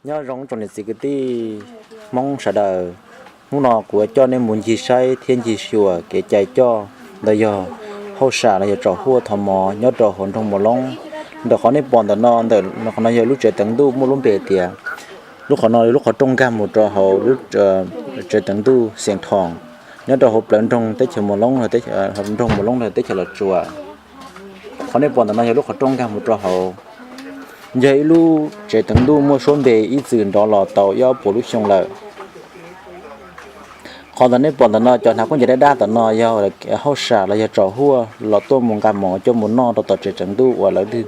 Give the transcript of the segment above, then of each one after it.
Nyob zoo tsoom niam txiv kwv tij Hmoob sawv daws, hnub no kuv yuav coj nej mus ncig saib thiab ncig xyuas kev cai coj ntawd yog hauj sam los yog tsom huaj thov mov nyob rau hauv nroog Mus Loob. Ntawm qhov nej pom ntawm no, ntawm qhov no yog lub tsev teev ntuj muaj lub npe tias, lub qhov no lub qhov rooj nkag mus rau hauv lub tsev teev ntuj Xiav Thoos, nyob rau hauv plawv nroog teb chaws Mus Loob, nroog Mus Loob teb chaws Los Tsuas. Qhov nej pom ntawm no yog lub qhov rooj nkag mus rau hauv. Yog ib lub tsev teev ntuj muaj suab npe ib txwm nrov los tau ib ob puas lub xyoo lawm. Qhov ntawm nej pom ntawm no cov hnav khaub ncaws dab dab tom no yog hauj sam los yog tsom huaj los tuaj mus nqa mov coj mus noj rau tom tsev teev ntuj uas lawv twb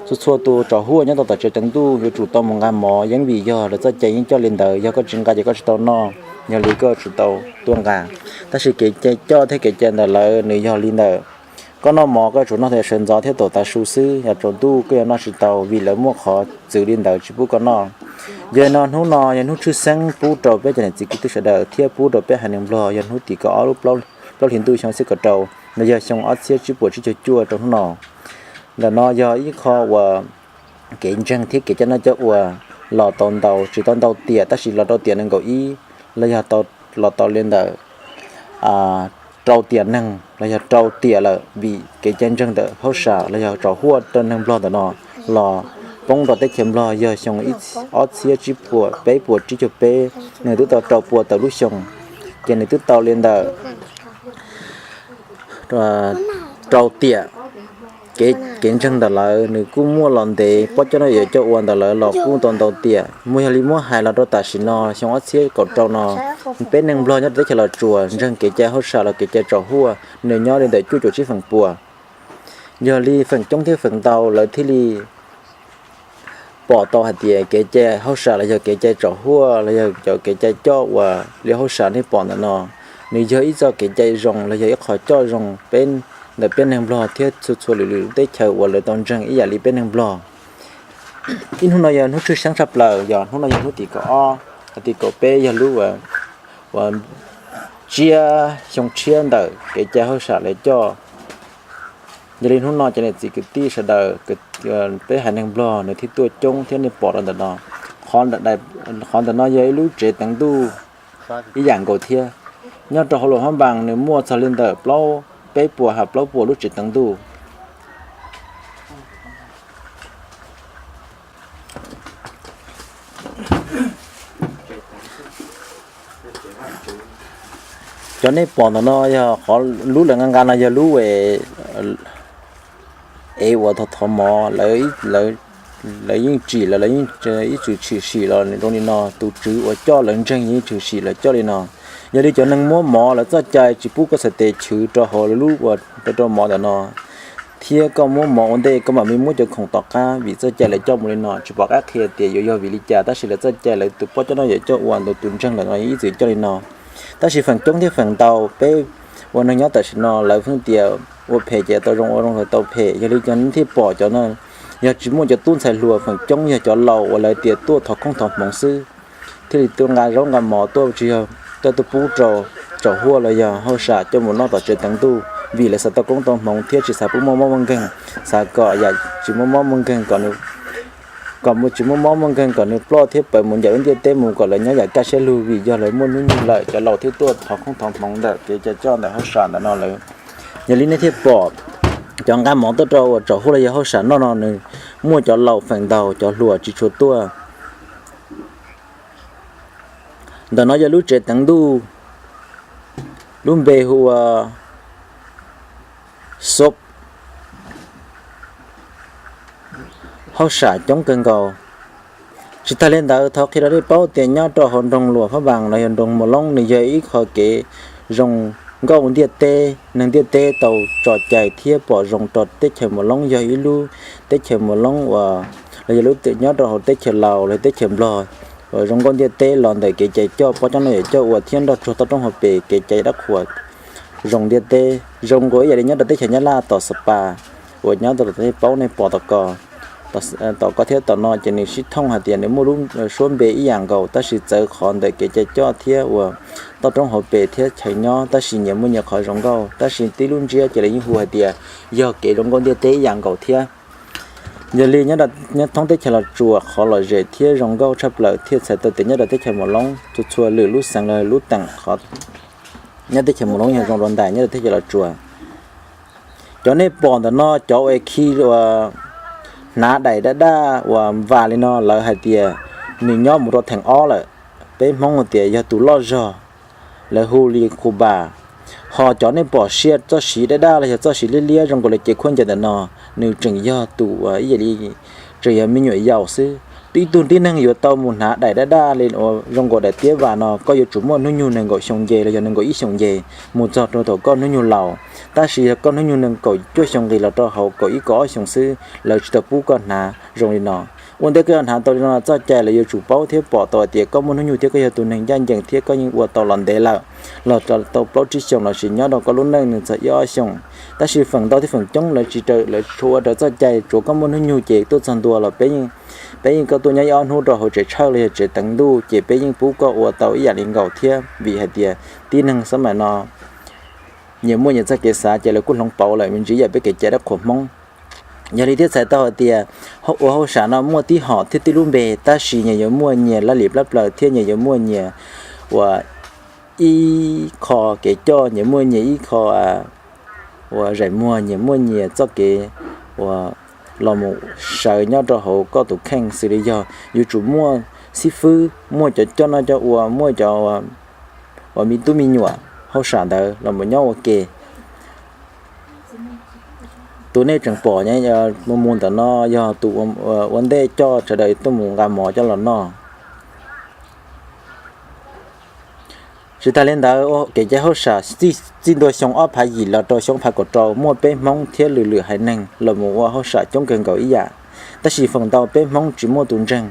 txhua txhua tus tsom huaj nyob rau tom tsev teev ntuj yuav tsum tau mus nqa mov yeeb vim yog lawv txoj cai yeej coj li ntawd, yog koj tsis nqa ces koj tsis tau noj, yog li koj tsum tau tuaj nqa. Tab sis kev cai coj thiab kev cai ntawm lawv nws yog li ntawm koj noj mov koj tsum noj sawv ntxov thiab thaum tav su xwb, yog tsaus ntuj koj yuav noj tsis tau vim lawv muaj qhov txwv li ntawd tsis pub koj noj. Yog li no hnub no yog hnub tshwj xeeb pub rau peb cov niam txiv kwv tij sawv daws thiab pub rau peb haiv neeg Nplog yog hnub tim kaum ob lub plaub hlis ntuj xyoo ob txhiab kaum rau, los yog xyoo ob txhiab tsib puas tsib caug cuaj rau hnub no. Ntawm no yog ib qho uas kev ntseeg thiab kev coj noj coj ua los tau ntau, tsis tau ntau tiam tab sis los rau tiam nees nkaum ib los yog los tau li ntawm rau tiam neeg los yog rau tiam lawm vim kev cai ntseeg ntawm hauj sam los yog tsom huaj rau neeg Nplog ntawm no los poob rau teb chaws Nplog yog xyoo ob txhiab tsib puas peb puas tsib caug peb, nws twb tau rau puas tawm lub xyoo, ces nws twb tau li ntawm rau tiam. Kev ntseeg ntawm lawv nws kuj muaj los ntev, pab coj noj coj ua ntawm lawv los kuj tau ntau tiam. Muaj yog li muab hais los rau tam sim no xyoo ob txhiab kaum rau no, peb neeg Nplog nyob rau teb chaws Los Tsuas ntseeg kev cai hauj sam los kev cai tsom huaj nws nyob li ntawm cuaj caum tsib feem pua. Yog li feem coob thiab feem ntau lawv thiaj li pom tau hais tias kev cai hauj sam los yog kev cai tsom huaj los yog cov kev cai coj uas li hauj sam nej pom ntawm no, nws yog ib txoj kev cai zoo los yog ib qho coj zoo peb ntawm peb neeg Nplog thiab txhua txhua lwm lwm lub teb chaws uas lawv tau ntseeg ib yam li peb neeg Nplog. Ib hnub no yog hnub tshwj xeeb tshaj plaws, yog hnub no yog hnub tim kaum ob, tim kaum peb yog lub uas tsiab xyoo tshiab ntawm kev cai hauj sam lawv coj. Yog li hnub no cov niam txiv kwv tij sawv daws, peb haiv neeg Nplog nws thiaj tuaj coob thiab nej pom rau ntawm no. Qhov ntawm no yog ib lub tsev teev ntuj ib yam nkaus thiab. Nyob rau hauv Luam Phab Npas nws muaj txog li ntawm plaub, peb puas ha plaub puas lub tsev teev ntuj. Cov nej pom ntawm no yog qhov lub lawv nqa nqa no yog lub ev uas thov thov mov, lawv yeej tsim los lawv yeej ib txwm tshwm sim los zoo li no, tus tswv uas coj lawv ntseeg yeej tshwm sim lawv coj li no. Yog li cov neeg muab mov lawv txoj cai tsis pub koj txhais tes chwv rau hauv lub uas rau rau mov ntawm no, thiab koj muab mov ua ntej koj mam li muab cov khoom tom qab vim txoj cai lawv coj mus li no. Tsis pom qab qhia tias yuav yog vim li cas tab sis lawv txoj cai lawv tus pab coj noj coj ua ntawm tus ntseeg lawm no yeej ib txwm coj li no. Tab sis feem coob thiab feem ntau peb ua neeg nyob tam sim no lawv pheej tias ua phem ces tau zoo, ua zoo tau phem. Yog li cov nej thiaj pom cov no yog tsis muaj cov tub ntxhais hluas, feem coob yog cov laus uas lawv tias tuaj thov koob thov hmoov xwb, thiaj li tuaj nqa zaub nqa mov tuaj, tsis yog tuaj tuaj pub rau tsom huaj los yog hauj sam coj mus noj tom tsev teev ntuj vim lawv xav tau koob tau hmoov thiab tsis xav pub muaj mob muaj nkeeg, xav kom yam tsis muaj mob muaj nkeeg kom nws kom mus tsis muaj mob muaj nkeeg kom nws ploj thiab pawv mus ncaim lub ntiaj teb mus kom lawv nyob yam kaj siab lug vim yog lawv muaj hnub nyoog lawm. Cov laus thiaj tuaj thov koob thov hmoov ntawm kev cai coj ntawm hauj sam ntawm no lawm. Yog li nej thiaj pom cov nqa mov tuaj rau uas tsom huaj los yog hauj sam noj no nws muaj cov laus feem ntau, cov hluas tsis tshua tuaj. Ntawm no yog lub tsev teev ntuj, lub npe hu ua Xov. Hauj sam coob kawg nkaus. Tsis tag li ntawd, thov qhia rau nej paub tias nyob rau hauv nroog Luam Phab Npas los yog nroog Mus Loob nws yog ib qho kev zoo nkauj ntiaj teb. Neeg ntiaj teb tau tso cai thiab pom zoo rau teb chaws Mus Loob yog ib lub teb chaws Mus Loob uas los yog lub nyob rau hauv teb chaws Laus los teb chaws Nplog uas zoo nkauj ntiaj teb los ntawm kev cai coj pab coj noj coj ua thiab nrog tsuag toj roob hauv pes kev cai dab qhuas zoo ntiaj teb, zoo nkaus ib yam li nyob rau teb chaws Nyab Laj tom Sapa uas nyob rau tom nej paub nej pom tom ko thiab tom no ces nws sib thooj hais tias nws muaj lub suab npe ib yam nkaus tab sis txawv qhov ntawm kev cai coj thiab uas toj roob hauv pes thiab chaw nyob tab sis nyias muaj nyias qhov zoo nkauj tab sis tib lub ntsiab ces lawv yeej hu hais tias yog kev zoo nkauj ntiaj teb ib yam nkaus thiab. Yog li nyob thoob teb chaws Los Tsuas qhov lom zem thiab zoo nkauj tshaj plaws thiaj txhais tau tias nyob rau teb chaws Moos Loob txhua txhua lwm lub xeev los lub teem qhov nyob teb chaws Moos Loob yog zoo dua ntais nyob rau teb chaws Los Tsuas. Cov nej pom ntawm no cov ua khi ua hnav daim daj daj uas vas li no lawv hais tias nws nyob mus rau theem ob lawm. Peb Hmoob tias yog tus loj zog, lawv hu li khu bas. Ho cov nej pom siab txoj siv daj daj los yog txoj siv liab liab zoo nkaus li cev khuab ncaws ntawm no, nws tseem yog tus ua ib yam li tseem yog me nyuam yaus xwb. Ib tug tib neeg yuav tau mus hnav daim daj daj li uas zoo nkaus daim tiab vas no koj yuav tsum muaj hnub nyoog nees nkaum xyoo nce los yog nees nkaum ib xyoos nce mus txog rau thaum koj hnub nyoog laus. Tab sis yog koj hnub nyoog nees nkaum cuaj xyoo nqis los rau hauv kaum ib kaum ob xyoos xwb lawv tsis tau pub koj hnav zoo li no. Ua ntej koj yuav hnav tau li no txoj cai lawv yuav tsum paub thiab pom tau hais tias koj muaj hnub nyoog thiab koj yog tus neeg ncaj ncees thiab koj yeej ua tau los ntev lawm, los tau plaub tsib xyoos los sis nyob rau koj lub neej nws txog ib ob xyoos. Tab sis feem ntau thiab feem coob lawv tsis, lawv tsis ua raws txoj cai, tsuav koj muaj hnub nyoog ces tuaj txog ntua los peb yeej, peb yeej koj tuaj nyob ib ob hnub rau hauv tsev tshawj los yog tsev teev ntuj ces peb yeej pub koj ua tau ib yam li nkaus thiab vim hais tias tib neeg xab mais no nyias muaj nyias txoj kev xav ces lawv kuj hloov pauv lawm me ntsis yam peb kev cai dab qhuas Hmoob. Yog li thiaj txhais tau hais tias ua hauj sam no muaj tib hom thiab tib lub npe tab sis nyias yuav muaj nyias laj lim plab plaws thiab nyias yuav muaj nyias ua ib qho kev coj, nyias muaj nyias ib qho ua zaim muag, nyias muaj nyias txoj kev ua los mus sawv nyob rau hauv koj tus kheej xws li yog yuav tsum muaj xib fwb, muaj cov coj noj coj ua, muaj cov ua me tub me nyuam hauj sam ntawd los mus nyob ua ke. Tus nej tseem pom mus mus ntawm no yog tus ua ntej coj sawv daws tuaj mus nqa mov coj los noj. Tsis tas li ntawd kev cai hauj sam txij ntua xyoo ob phav yim los rau xyoo ob phav kaum rau muaj peb Hmoob thiab lwm lwm haiv neeg los mus ua hauj sam coob kawg nkaus ib yam. Tab sis feem ntau peb Hmoob tsis muaj tus ntseeg,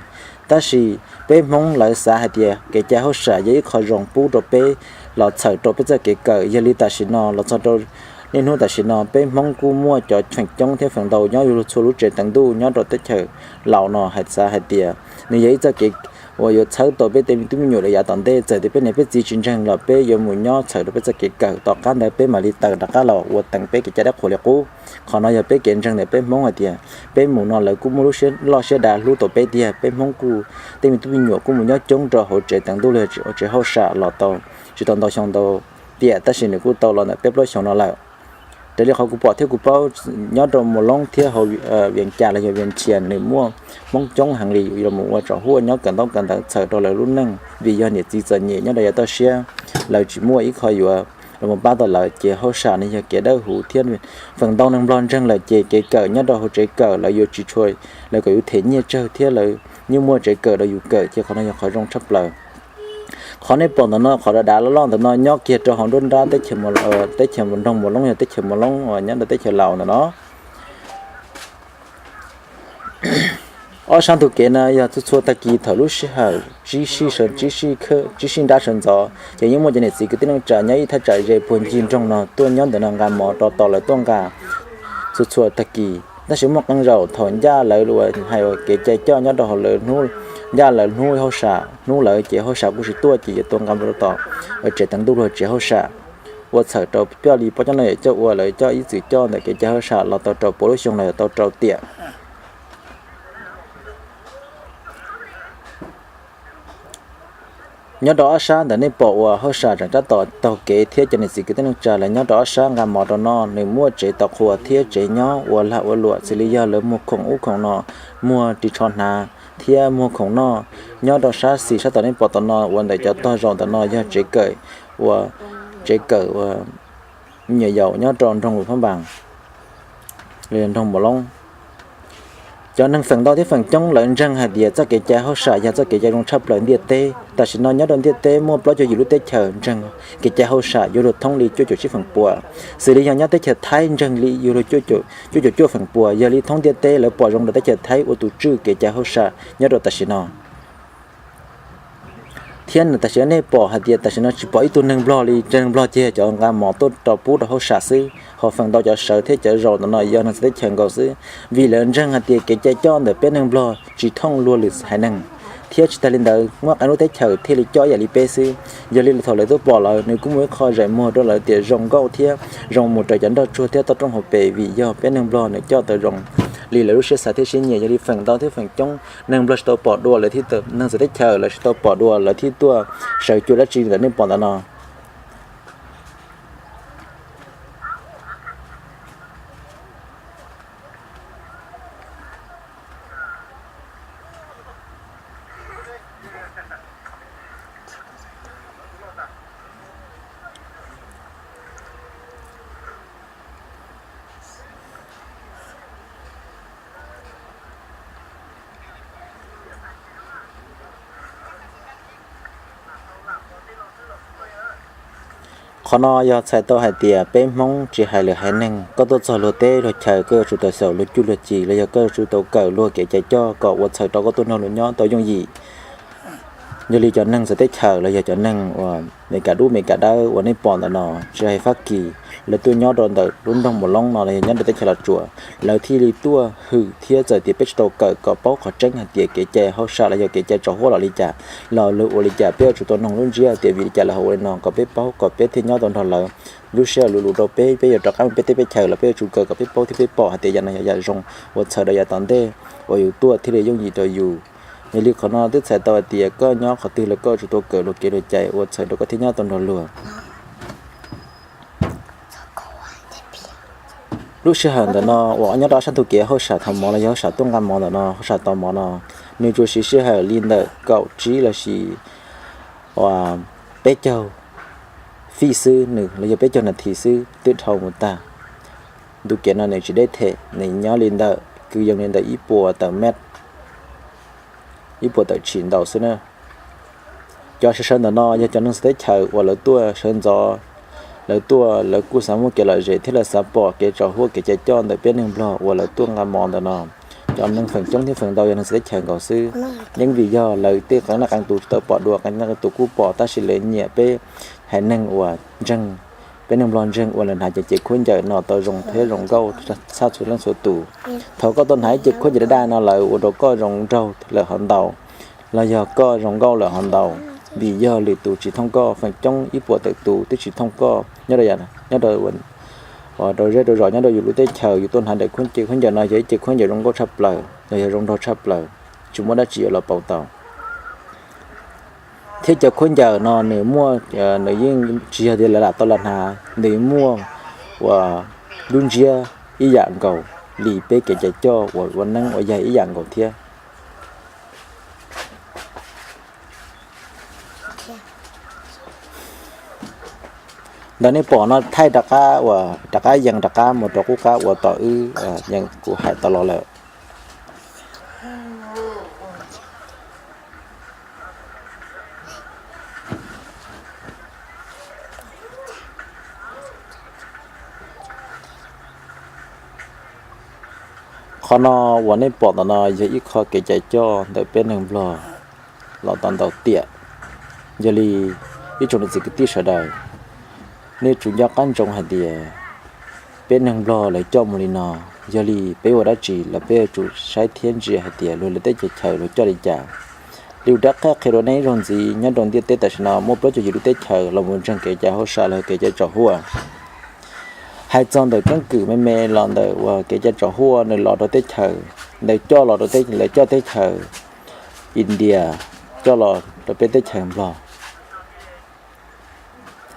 tab sis peb Hmoob lawv xav hais tias kev cai hauj sam yog ib qho zoo pub rau peb los txhawm rau peb txoj kev kawm. Yog li tam sim no los txog rau niaj hnub tam sim no peb Hmoob kuj muaj cov feem coob thiab feem ntau nyob yug lug txhua lub tsev teev ntuj nyob rau teb chaws Laus no hais xav hais tias nws yog ib txoj kev uas yuav txhawb tau peb tej me tub me nyuam rau yav tom ntej. Txawm tias peb niam peb txiv tsis ntseeg los peb yuav mus nyob txhawm rau peb txoj kev kawm, tom qab ntawd peb mam li tawm rov qab los ua teem peb kev cai dab qhuas li qub. Qhov no yog peb kev ntseeg ntawm peb Hmoob hais tias peb mus no lawv kuj muaj lub siab loj siab dav hlub tau peb tiag. Peb Hmoob kuj tej me tub me nyuam kuj mus nyob coob rau hauv tsev teev ntuj los yog tsev hauj sam los tau tsis tau ntau xyoo ntau tiam, tab sis nws kuj tau los ntawm peb plaub xyoos no lawm. Raws li qhov kuv pom thiab kuv paub, nyob rau Mus Loob thiab hauv Vias Cas los yog Vias Nthias nws muaj Hmoob coob heev li los mus ua tsaum huaj nyob kawm ntaub kawm ntawv txhawm rau lawv lub neej vim yog niam txiv txom nyem nyob rau yav toj siab, lawv tsis muaj ib qho yuav los mus pab tau lawv, ces hauj sam nws yog kev dawb huv thiab feem ntau neeg Nplog ntseeg lawm ces kev kawm nyob rau hauv tsev kawm lawv yuav tsis tshua, lawv kom yus them nyiaj tsawg thiab lawv yeej muaj tsev kawm rau yus kawm, ces qhov no yog qhov zoo tshaj plaws. Qhov nej pom ntawm no, qhov dav dav loj loj ntawm no nyob kiag rau hauv nruab nrab teb chaws, teb chaws nroog Mus Loob yog teb chaws Mus Loob uas nyob rau teb chaws Laus ntawm no. Ob sab ntug kev no yog txhua txhua tag kis thaum lub sij hawm tsib sij nrab sawv ntxov ces yeej muaj cov niam txiv kwv tij neej tsa nyob ib thaj tsam ze puag ncig nroog no tuaj nyob ntawm no nqa mov rau tos lawv tuaj nqa txhua txhua tag kis. Tab sis muaj qee zaum thaum ncaj lawv hais kev cai coj nyob rau hauv lawv hnub, ncaj lawv hnub hauj sam hnub lawv ces hauj sam kuj tsis tuaj ces yuav tuaj nqa mov rau tom tsev teev ntuj los tsev hauj sam ua txhawm rau coj li poj coj noj yawm coj ua lawv coj ib txwm coj ntawm kev cai hauj sam los tau rau puas lub xyoo los yuav tau rau tiam. Nyob rau ob sab ntawm nej pom uas hauj sam tseem tab tom taug kev thiab cov niam txiv kwv tij neej tsa lawv nyob rau ob sab nqa mov rau no, nws muaj tsev tau qhua thiab tsev nyob ua lag ua luam xws li yog lawv muag khoom ub khoom no, muag ris tsho hnav thiab muag khoom noj. Nyob rau sab xis sab tom nej pom tom no uas ntawm cov tog zaum ntawm no yog tsev kawm, ua tsev kawm ua me nyuam yaus nyob rau nroog Luas Phab Npas, nroog Mus Loob. Cov neeg feem ntau thiab feem coob lawv ntseeg hais tias txoj kev cai hauj sam yog txoj kev cai zoo tshaj plaws ntiaj teb. Tam sim no nyob rau ntiaj teb muaj plaub caug yim lub teb chaws ntseeg kev cai hauj sam yuav luag thoob li cuaj caum tsib feem pua, xws li yog nyob teb chaws Thaib ntseeg li yuav luag cuaj caum cuaj feem pua. Yog li thoob ntiaj teb lawv pom zoo rau teb chaws Thaib ua tus tswj kev cai hauj sam nyob rau tam sim no. Thiab tam sim no nej pom hais tias tam sim no tsis pom ib tug neeg Nplog li, neeg Nplog ces yog cov nqa mov tuaj rau pub rau hauj sam xwb, ho feem ntau cov sawv thiab cov zaum ntawm no yog neeg txawv teb chaws nkaus xwb, vim lawv ntseeg hais tias kev cai coj ntawm peb neeg Nplog tsis thooj luag lwm haiv neeg. Thiab tsis tas li ntawd muaj qee lub teb chaws thiaj li coj ib yam li peb xwb. Yog li thaum lawv tuaj pom lawv nws kuj muaj ib qho zaim muag rau lawv tias zoo nkauj thiab zoo mus raws cov nroj tsuag thiab toj roob hauv pes vim yog peb neeg Nplog nws coj tau zoo li lawv lub siab xav thiab siab nyiam. Yog li feem ntau thiab feem coob neeg Nplog tsis tau pom dua lawv thiaj, neeg txawv teb chaws lawv tsis tau pom dua lawv thiaj tuaj sawv cuag dab tsi ntawm nej pom ntawm no. Qhov no yog txhais tau hais tias peb Hmoob tsis hais lwm haiv neeg, koj tuaj txog luag teb luag chaw koj yuav tsum tau xyaum luag cuj luag ci los yog koj yuav tsum tau kawm luag kev cai coj kom ua txhawm rau koj tuaj nrog luag nyob tau yooj yim. Yog li cov neeg txawv teb chaws los yog cov neeg uas Meskas dub Meskas dawb uas nej pom ntawm no, tsis hais Fab Kis, lawv tuaj nyob rau ntawm lub nroog Mus Loob no los yog nyob rau teb chaws Los Tsuas, lawv thiaj li tuaj hwm thiab txawm tias peb tsis tau kawm kom paub qhov tseeb hais tias kev cai hauj sam los yog kev cai tsaus huab los li cas, los lawv ua li cas peb yuav tsum tau noog lub ntsiab tias vim li cas lawv ho ua li no kom peb paub kom peb thiaj nyob tau nrog lawv. Lub sij hawm lus lus rau peb, peb yuav rov qab mus peb teb peb chaws los peb yuav tsum kawm kom peb paub thiab peb pom hais tias yam no yog yam zoo uas txhawm rau yav tom ntej uas yus tuaj thiaj li yooj yim rau yus. Yog li qhov no twb txhais tau hais tias koj nyob qhov twg los koj yuav tsum tau kawm luag kev luag cai ua txhawm rau koj thiaj nyob tau nrog luag. Lub sij hawm ntawm no uas nyob rau sab ntug kev hauj sam tau mov los yog hauj sam tuaj nqa mov ntawm no, hauj sam tau mov no, nws tsuas siv sij hawm li ntawm kaum tsib los sis peb caug fij xwb nws los yog peb caug nas this xwb twb dhau mus tag. Ntu kev no nws tsis deb them, nws nyob li ntawm kwv yees li ntawm ib puas tawm mev, ib puas tawm tshim ntau xwb na. Cov sawv sawv ntawm no yog cov neeg txawv teb chaws uas lawv tuaj sawv ntxov, lawv tuaj lawv kuj xav muaj kev lom zem thiab lawv xav pom kev tsaus huab kev cai coj ntawm peb neeg Nplog uas lawv tuaj nqa mov ntawm no. Cov neeg feem coob thiab feem ntau yog neeg txawv teb chaws nkaus xwb. Yeej vim yog lawv tej qee naj qee tus tsis tau pom dua, qee naj qee tus kuj pom tab sis lawv nyiam peb haiv neeg uas ntseeg, peb neeg Nplog ntseeg uas lawv hnav cov cev khaub ncaws no tau zoo thiab zoo nkauj txhua leej txhua tus. Thaum koj tau hnav ib cev khaub ncaws daj daj no lawm ua rau koj zoo nraug lawm hov ntau, los yog koj zoo nkauj lawm hov ntau, vim yog lwm tus tsis thooj koj, feem coob ib puas tawm tus twb tsis thooj koj nyob rau zej rau zos nyob rau yus lub teb chaws. Yus tuaj hnav daim khaub ncaws, khaub ncaws no yog ib cev khaub ncaws zoo nkauj tshaj plaws los yog zoo nraug tshaj plaws, tsis muaj dab tsi yuav los pauv tau. Thiab cov khaub ncaws no nws muaj, nws yeej tsis yog tias lawv lam tau los hnav, nws muaj uas lub ntsiab ib yam nkaus li peb kev cai coj uas ua neeb ua yaig ib yam nkaus thiab. Ntawm nej pom no thaij rov qab uas rov qab yees rov qab mus rau qub qab uas tom wb yees kuv hais tau los lawm. Qhov no uas nej pom ntawm no yog ib qho kev cai coj ntawm peb neeg Nplog los tau ntau tiam. Yog li ib tsoom niam txiv kwv tij sawv daws, nej tsum nco qab ntsoov hais tias peb neeg Nplog lawv coj mus li no, yog li peb ua dab tsi los peb yuav tsum saib thiab ntsia hais tias luag lawv teb chaws luag coj li cas. Li kuv rov qab qhia rau nej ib zaug ntxiv, nyob rau ntiaj teb tam sim no muaj plaub caug yim lub teb chaws los mus ntseeg kev cai hauj sam los kev cai tsaus huab. Hais txog ntawm keeb kwm me me los ntawm uas kev cai tsaus huab nws los rau teb chaws, ntawm coj los rau, lawv coj teb chaws India coj los rau peb teb chaws Nplog.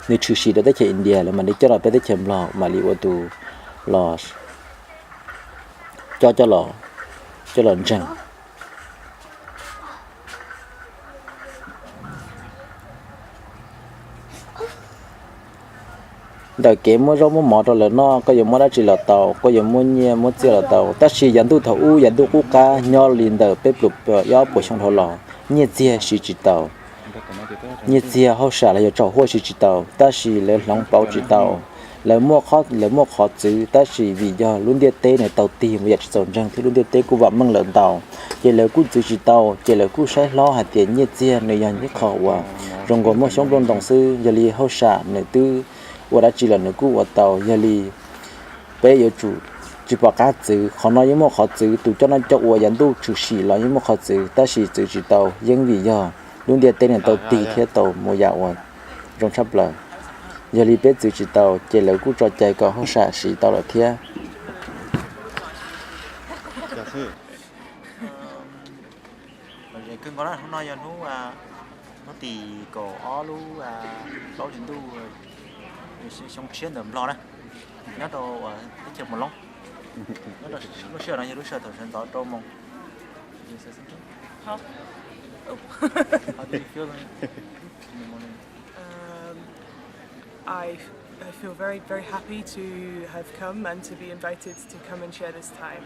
Nws tshwm sim rau teb chaws India lawv mam li coj los peb teb chaws Nplog mam li ua tus los coj, coj los ntseeg. Ntawm kev muab zaub muab mov rau lawv noj, koj yuav muab dab tsi los tau, koj yuav muab nyiaj muab txiaj los tau, tab sis yav ntuj thaum ub yav ntuj qub qab nyob li ntawm peb pluas ib ob puas xyoo dhau los, nyiaj txiag siv tsis tau. Nyiaj txiag hauj sam los yog tsaus huab siv tsis tau, tab sis lawv hloov pauv tsis tau. Lawv muaj, lawv muaj qhov txwv, tab sis vim yog lub ntiaj teb nws tau tig mus yam tsis txaus ntseeg thiab lub ntiaj teb kuj vam meej lawm ntau, ces lawv kuj txwv tsis tau, ces lawv kuj saib hlob hais tias nyiaj txiag nws yog ib qho uas zoo nkaus muaj xyoob nplooj ntoo xwb, yog li hauj sam nws twb ua dab tsi los nws kuj ua tau, yog li peb yuav tsum tsis pom qab txwv. Qhov no yeej muaj qhov txwv, tus coj noj coj ua yav ntuj tshwm sim los yeej muaj qhov txwv, tab sis txwv tsis tau yeej vim yog lub ntiaj teb nws tau tig thiab tau mus yam uas zoo tshaj plaws. Yog li peb txwv tsis tau ces lawv kuj tso cai kom hauj sam siv tau lawm thiab. No yog hnub, hnub tim kaum ob lub plaub hlis ntuj xyoo tshiab ntawm Nplog na, nyob rau teb chaws Mus Loob, nyob rau lub sij hawm no yog lub sij hawm thaum sawv ntxov rau moos. I, I feel very, very happy to have come and to be invited to come and share this time.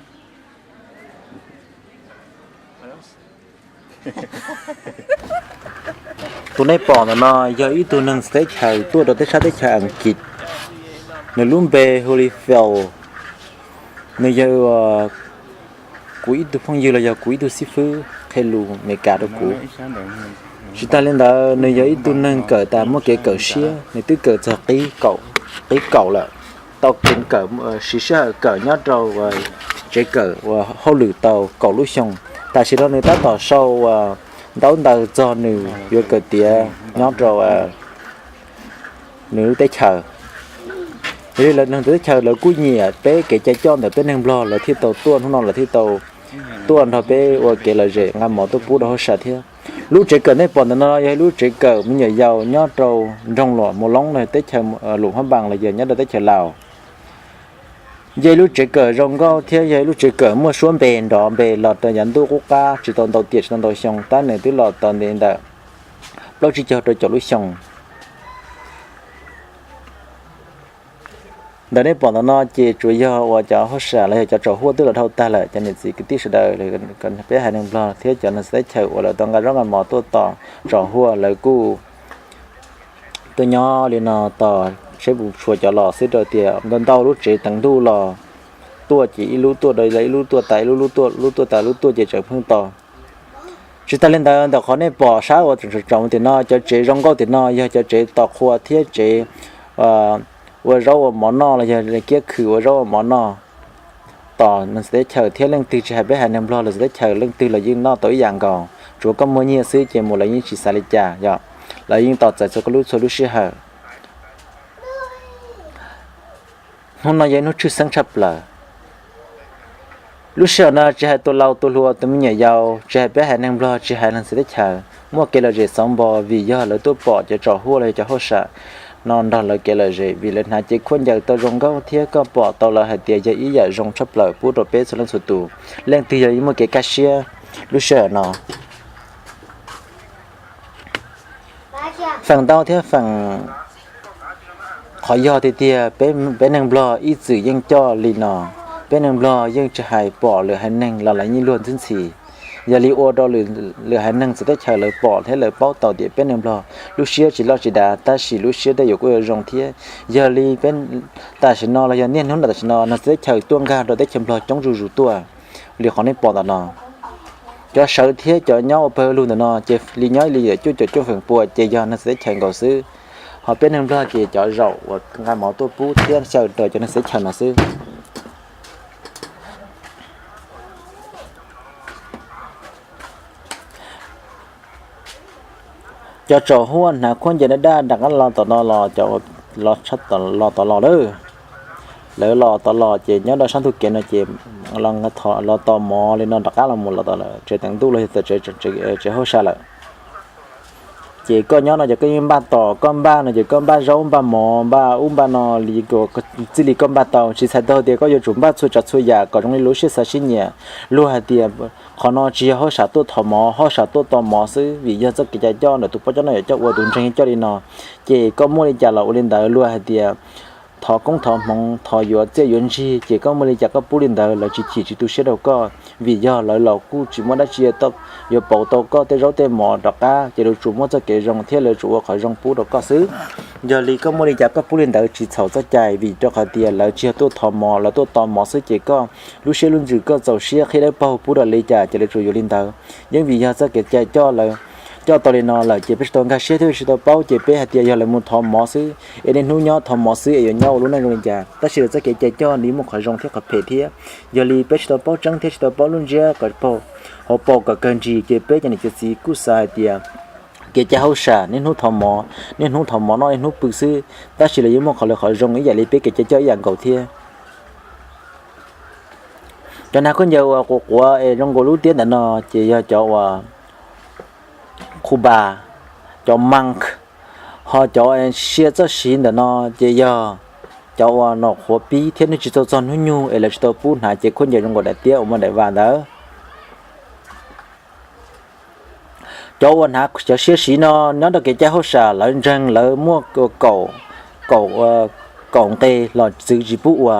Tus nej pom ntawm no yog ib tug neeg txawv teb chaws tuaj rau teb sab teb chaws Askiv. Nws lub npe hu li Phil. Nws yog kuv ib tug phooj ywg los yog kuv ib tug xib fwb qhia lus Amelikas rau kuv. Tsis tas li ntawd, nws yog ib tug neeg kawm tas muaj kev kawm siab, nws twb kawm txog qib kaum lawm, tau kev kawm, siv sij hawm kawm nyob rau tsev kawm uas hauj lwm tau kaum lub xyoo. Tam sim no nws tab tom sau ntaub ntawv txog nws yuav kawm tiav nyob rau nws lub teb chaws. Yog li lawv neeg teb chaws lawv kuj nyiam peb kev cai coj ntawm peb neeg Nplog, lawv thiaj tau tuaj hnub no, lawv thiaj tau tuaj nrog peb ua kev lom zem nqa mov tuaj pub rau hauj sam thiab. Lub tsev kawm nej pom ntawm no yog lub tsev kawm me nyuam yaus nyob rau nroog Luam Mus Loob, teb chaws Luam Phab Npas los yog nyob rau teb chaws Laus. Yog ib lub tsev kawm zoo nkauj thiab yog ib lub tsev kawm muaj suab npe nrov npe los rau yav ntuj qub qab tsis tau ntau tiam tsis tau ntau xyoo tab nws twb los tau ntev ntawm plaub tsib caug rau caum lub xyoo. Ntawm nej pom ntawm no ces tsuas yog uas cov hauj sam los yog cov tsom huaj twb los dhau tag lawm, cov niam txiv kwv tij sawv daws, peb haiv neeg Nplog thiab cov neeg txawv teb chaws uas lawv tau nqa zaub nqa mov tuaj tos tsom huaj lawv kuj tuaj nyob li no tos seb puas tshuav cov los xwb rau tias ntau ntau lub tsev teev ntuj los tuaj ces ib lub tuaj rau ib lub tuaj tas ib lub, lub tuaj tas lub tuaj ces tseem pheej tos. Tsis tas li ntawd ntawm qhov nej pom sab uas tseem tsoom tim no cov tsev zoo nkauj tim no yog cov tsev tos qhua thiab tsev ua zaub ua mov noj los yog kiab khw ua zaub ua mov noj. Tos neeg txawv teb chaws thiab leej twg tsis hais peb haiv neeg Nplog los txawv teb chaws leej twg los yeej noj tau ib yam nkaus, tsuav koj muaj nyiaj xwb ces mus lawv yeej tsis xav li cas yom, lawv yeej tos txais txhua lub txhua lub sij hawm. Hnub no yog ib hnub tshwj xeeb tshaj plaws. Lub sij hawm no tsis hais tus laus tus hluas tus me nyuam yaus tsis hais peb haiv neeg Nplog tsis hais neeg txawv teb chaws muaj kev lom zem xauv npo vim yog lawv tuaj pom cov tsom huaj los yog cov hauj sam no nrog lawv kev lom zem vim lawv hnav cev khuab ncaws tau zoo nkauj thiab koj pom tau lawv hais tias yog ib yam zoo tshaj plaws pub rau peb txhua leej txhua tus. Leej twg yog muaj kev kaj siab lub sij hawm no. Feem ntau thiab feem qhov yog tiag tiag peb neeg Nplog ib txwm yeej coj li no. Peb neeg Nplog yeej tsis hais pom lwm haiv neeg los lawv yeej luag ntxhi ntxhi. Yog li ua rau lwm haiv neeg txawv teb chaws lawv pom thiab lawv paub tau tias peb neeg Nplog lub siab tsis loj tsis dav tab sis lub siab tej yuav kuj yuav zoo thiab. Yog li peb tam sim no los yog niaj hnub no tam sim no neeg txawv teb chaws tuaj nkag rau teb chaws Nplog coob zuj zus tuaj li qhov nej pom ntawm no. Cov sawv thiab cov nyob ua pawg lug ntawm no ces li nyob li yam cuaj caum cuaj feem pua ces yog neeg txawv teb chaws nkaus xwb. Ho peb neeg Nplog ces cov zaum uas nqa mov tuaj pub thiab xyaw rau cov neeg txawv teb chaws no xwb. Cov tsom huaj hnav khuab ncaws daj daj rov qab los tom no los, cov los tshaj los tom los lawm. Lawv los tom los ces nyob rau sab ntug kev no ces los tos mov li no rov qab los mus los tom tsev teev ntuj los yog tsev hauj sam lawm. Ces koj nyob no ces koj yeej npaj tos, koj npaj no ces koj npaj zaub npaj mov npaj ub npaj no li txij li koj npaj tau, tsis txhais tau tias koj yuav tsum npaj txhua tsav txhua yam kom zoo li lub siab xav siab nyiam. Luag hais tias qhov no tsis yog hauj sam tuaj thov mov, hauj sam tuaj tos mov xwb, vim yog txoj kev cai coj ntawm tus poj coj noj yawm coj ua, tus ntseeg coj li no. Ces koj muaj li cas los ua li ntawd, luag hais tias thov koob thov hmoov, thov yuav txiaj yuav ntsig, ces koj muaj li cas koj pub li ntawd, lawv tsis chim tsis tu siab rau koj, vim yog lawv los kuj tsis muaj dab tsi yuav pauv tau koj tej zaub tej mov rov qab, ces lawv tsuas muaj txoj kev zoo thiab lawv tsuas ua qhov zoo pub rau koj xwb. Yog li koj muaj li cas koj pub li ntawd tsis txhaum txoj cai, vim rau qhov tias lawv tsis yog tuaj thov mov, lawv tuaj tos mov xwb, ces koj lub siab lub ntsws koj txaus siab qhib dawb paug pub rau li cas ces lawv tsuas yuav li ntawd. Yeej vim yog txoj kev cai coj lawv coj tau li no lawm ces peb tsis tau nkag siab thiab peb tsis tau paub, ces peb hais tias yog lawv mus thov mov xwb es niaj hnub nyob thov mov xwb es yuav nyob ua lub neej zoo li cas. Tab sis lawv txoj kev cai coj nws muaj qhov zoo thiab qhov phem thiab. Yog li peb tsis tau paub tseeb thiab tsis tau paub lub ntsiab kom hauv paus kom kawg ntsis, ces peb cov niam cov txiv kuj xav hais tias kev cai hauj sam niaj hnub thov mov, niaj hnub thov mov noj niaj hnub pw xwb, tab sis lawv yeej muaj qhov lawv qhov zoo ib yam li peb kev cai coj ib yam nkaus thiab. Cov hnav khaub ncaws uas quav quav es zoo nkaus lub tiab ntawm no ces yog cov uas qhuba, cov monk, ho cov siab txoj siv ntawm no ces yog cov uas nom qhuav pib thiab nws tsis tau txog hnub nyoog es lawv tsis tau pub hnav cev khaub ncaws zoo nkaus daim tiab uas muaj daim vas ntawd. Cov uas hnav cov siab siv no nyob rau kev cai hauj sam lawv ntseeg lawv muaj kaum, kaum, kaum nqe los txwv tsis pub ua.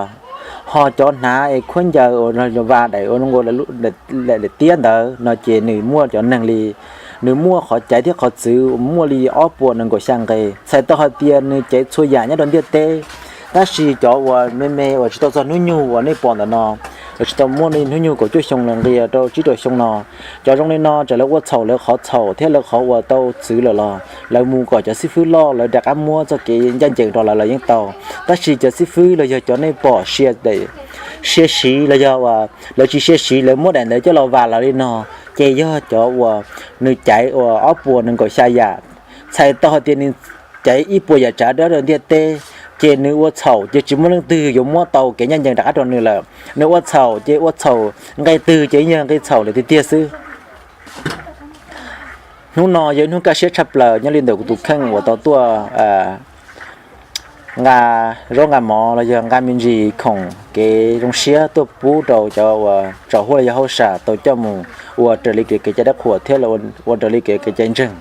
Ho cov hnav es khaub ncaws uas vas daim uas zoo nkaus daim tiab ntawd no ces nws muaj cov neeg li, nws muaj qhov caiv thiab qhov txwv muaj li ob puas nees nkaum xya nqe. Txhais tau hais tias nws caiv txhua yam nyob rau ntiaj teb, tab sis cov uas me me uas tsis tau txog hnub nyoog uas nej pom ntawm no, uas tsis tau muaj li hnub nyoog kaum cuaj xyoo los nqis rau tsib rau xyoo no, cov zoo li no tsam lawv ua txhaum lawv qhov txhaum thiab lawv qhov uas tau txwv lawm los lawv mus kom cov xib fwb loj lawv rov qab muab txoj kev ncaj ncees rau lawv los yeej tau. Tab sis cov xib fwb los yog cov nej pom siab siv los yog uas lawv tsis siab siv lawv muab daim ntawd coj los vas lawv li no, ces yog cov uas nws caiv uas ob puas nees nkaum xya yam. Txhais tau hais tias nws caiv ib puas yam tsav dawb rau ntiaj teb, ces nws ua txhaum ces tsis muaj leej twg yuav muab tau kev ncaj ncees rov qab rau nws lawm. Nws ua txhaum ces ua txhaum nqe twg ces yog nqe txhaum lawm tiag tiag xwb. Hnub no yog ib hnub kaj siab tshaj plaws nyob li ntawm kuv tus kheej uas tau tuaj nqa zaub nqa mov los yog nqa me ntsis khoom kev zoo siab tuaj pub rau cov uas tsaum huab los yog hauj sam tau coj mus ua raws li kev cai dab qhuas thiab ua raws li kev cai ntseeg.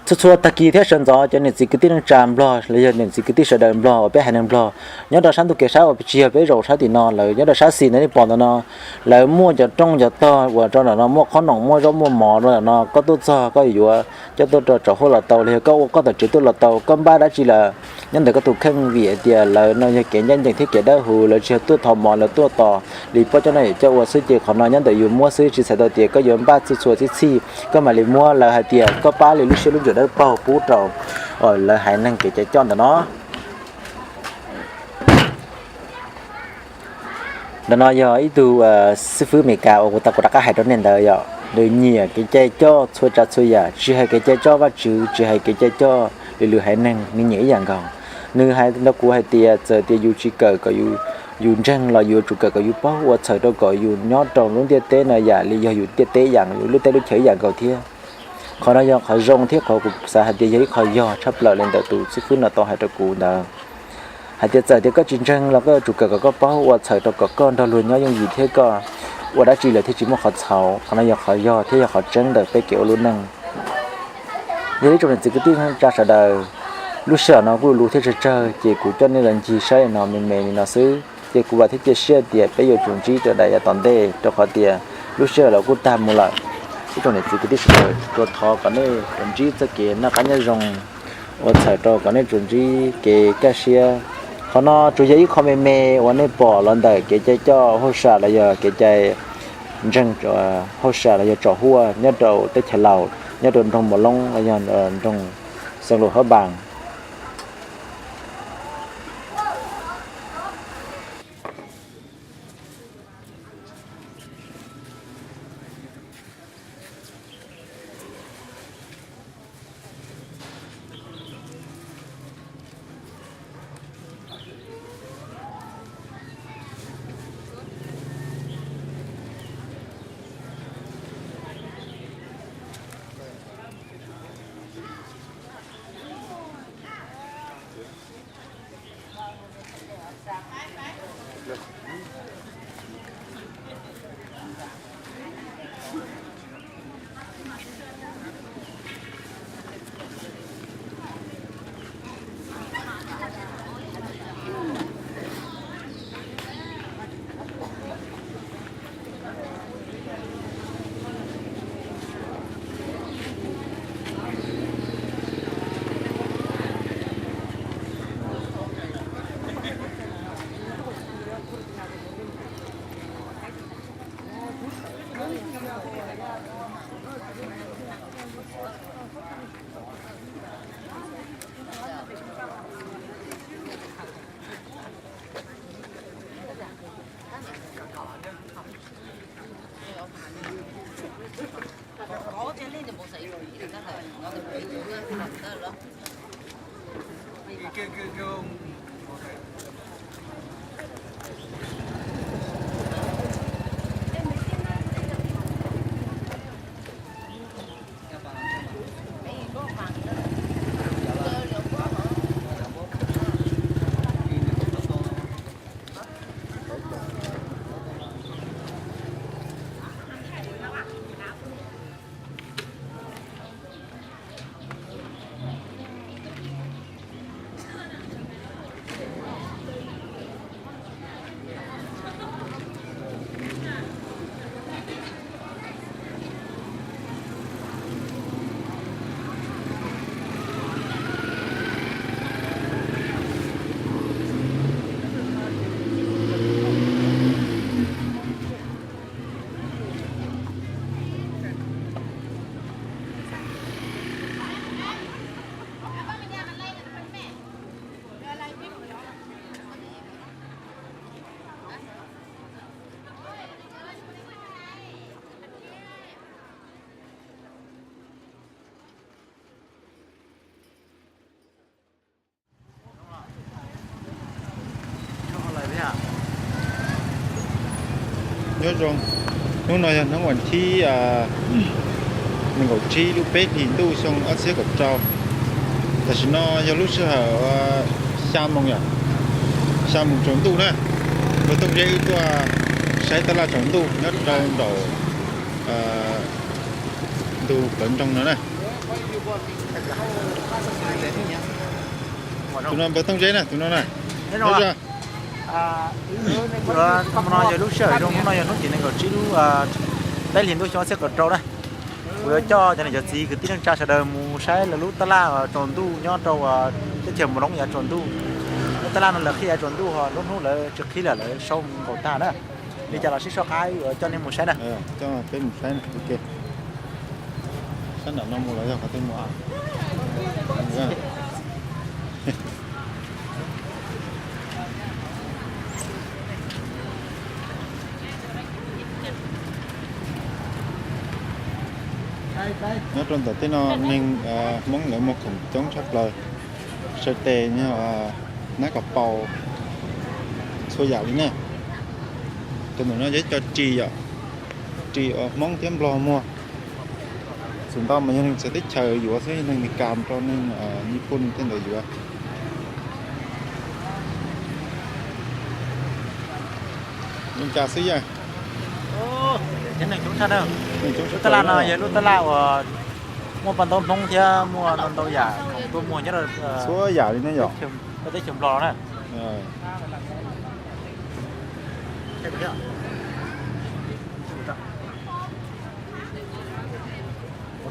Txhua txhua tag kis thiab sawv ntxov cov niam txiv kwv tij neej tsa Nplog los yog niam txiv kwv tij sawv daws Nplog uas peb haiv neeg Nplog nyob rau sab ntuj kev sab uas tsis yog peb zaum sab tim no, lawv nyob rau sab xis ntawd nej pom ntawm no, lawv muaj cov rooj cov tog uas rau ntawm no muaj qhob noom muaj zaub muaj mov rau ntawm no, koj tuaj txog koj yuav coj tuaj rau tsaum huab los tau los yog koj ua koj tom tsev tuaj los tau, koj npaj dab tsi los nyob ntawm koj tus kheej vim hais tias lawv no yog kev ncaj ncees thiab kev dawb huv, lawv tsis yog tuaj thov mov lawv tuaj tos li poj coj noj yim coj ua xwb ces qhov no nyob ntawm yus muab xwb tsis txhais tau tias koj yuav npaj txhua txhua txhib txhij koj mam li muab, lawv hais tias koj pab li lub siab lub ntsws dawb paug pub rau lawv haiv neeg kev cai coj ntawm no. Ntawm no yog ib tug xib fwb Amelikas uas kuv tau kuv rov qab hais rau nej ntawd yom, nws nyiam kev cai coj txhua tsav txhua yam tsis hais kev cai coj Vajtswv tsis hais kev cai coj lwm lwm haiv neeg nws nyiam ib yam nkaus. Nws hais rau kuv hais tias txawm tias yus tsis kawm kom yus ntseeg los yuav tsum kawm kom yus paub ua txhawm rau kom yus nyob rau lub ntiaj teb no yam li yog yus ntiaj teb ib yam, yus lub teb lub chaw ib yam nkaus thiab. Qhov no yog qhov zoo thiab qhov kuv xav hais tias yog ib qho yog tshaj plaws li ntawm tus xib fwb no tau hais rau kuv ntawd, hais tias txawm tias koj tsis ntseeg los koj yuav tsum kawm kom koj paub ua txhawm rau kom koj nrog luag nyob yooj yim thiab koj ua dab tsi lawm thiaj tsis muaj qhov txhaum. Qhov no yog qhov yog thiab yog qhov tseeb ntawm peb kev ua lub neej. Yog ib tsoom niam txiv kwv tij neej tsa sawv daws, lub sij hawm no kuj luv thiab tsawg tsawg ces kuv coj nej los ncig saib no me me li no xwb ces kuv vam thiab cia siab tias peb yuav tsum ntsib rau daim yav tom ntej rau qhov tias lub sij hawm los kuj tag mus lawm. Ib tsoom niam txiv kwv tij sawv daws, tsuas thov kom nej tsuas ntsib txoj kev noj qab nyob zoo, ua txhawm rau kom nej tsuas ntsib kev kaj siab. Qhov no tsuas yog ib qho me me uas nej pom los ntawm kev cai coj hauj sam los yog kev cai ntseeg hauj sam los yog tsaum huab nyob rau teb chaws Laus, nyob rau nroog Mos Loob los yog nroog Xeev Lus Hab Npas. Nyob zoo, hnub no yog hnub vas thib nees nkaum tsib lub peb hlis ntuj xyoo ob txhiab kaum rau. Tam sim no yog lub sij hawm xya moos yom, xya moos tsaus ntuj na. Npawg Tooj Zeb wb tuaj saib tab laj tsaus ntuj nyob rau nraum ntug plawv nroog no na. Tus no npawg Tooj Zeb na, tus no na. Hnub no yog lub sij hawm zoo, hnub no yog hnub tim nees nkaum tsib lub peb hlis ntuj xyoo ob txhiab kaum rau na. Kuv yuav coj cov niam cov txiv kwv tij neej tsa sawv daws mus saib lawv lub tab laj tsaus ntuj nyob rau teb chaws Mus Loob yav tsaus ntuj. Lub tab laj no lawv qhib yav tsaus ntuj ho lub hnub lawv tsis qhib lawm, lawv sau nkaus tag na. Li cas los sib sau qab yuav coj nej mus saib na. Coj peb mus saib na. Ok, sab nram no mus los yog qhov twg mus? Nyob rau ntawm tej no neeg Hmoob lawv muag khoom coob tshaj plaws, saw tes, hnab kaus paus, txhua yam li na. Cov ntawm no yog ib co ris yom, ris uas Hmoob thiab Nplog muag. Txawm ntau mas yog neeg txawv teb chaws yuav xwb, neeg Meskas rau neeg Nyij Pooj tej ntawd yuav. Li cas xwb yog? Lub tab laj no yog lub tab laj uas muaj paj ntaub Hmoob thiab muaj ntau ntau yam khoom tuaj muag nyob rau txhua yam li ne yom, teb chaws Nplog na.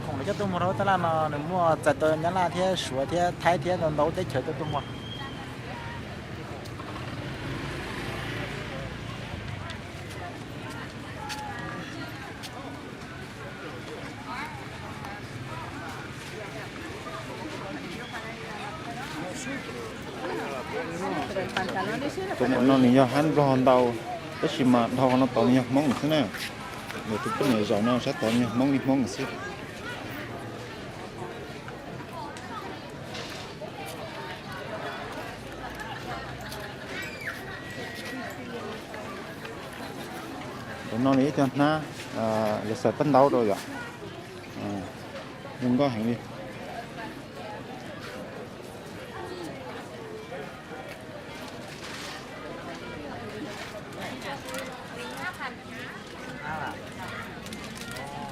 Khoom lawv coj tuaj muag rau lub tab laj no nws muaj txais tau Nyab Laj thiab Suav thiab Thaib thiab ntau ntau teb chaws tuaj tuaj muag. Tus no nws yog hab Nplog ntau, tab sis mas dhau no tod nws yog Hmoob xwb na. Tus poj niam zaum no sab tod nws yog Hmoob li Hmoob xwb. Tus no nws ib co hnab, lawv xaws paj ntaub rau yom. Zoo nkauj heev li.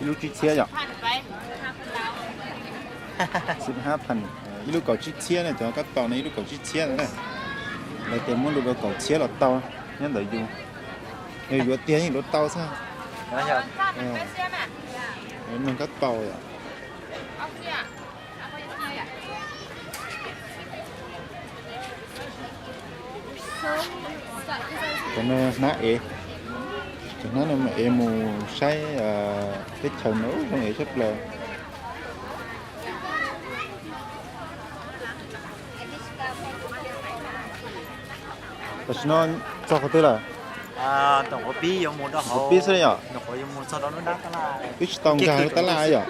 Ib lub tsib txhiab yom. Ib lub kaum tsib txhiab na, cov kab tos no ib lub kaum tsib txhiab na. Lawv tias muab lus rau kaum txhiab los tau, nyob ntawm yus. Yog yuav tiag yeej yuav tau xwb. Noog kab paus yom. Cov no hnab ev, cov hnab no mas ev mus saib teb chaws no zoo ev tshaj plaws. Tam sim no txog qhov twg lawm? Qhov pib xwb yom. Wb tsis tau nkag lub tab laj yom.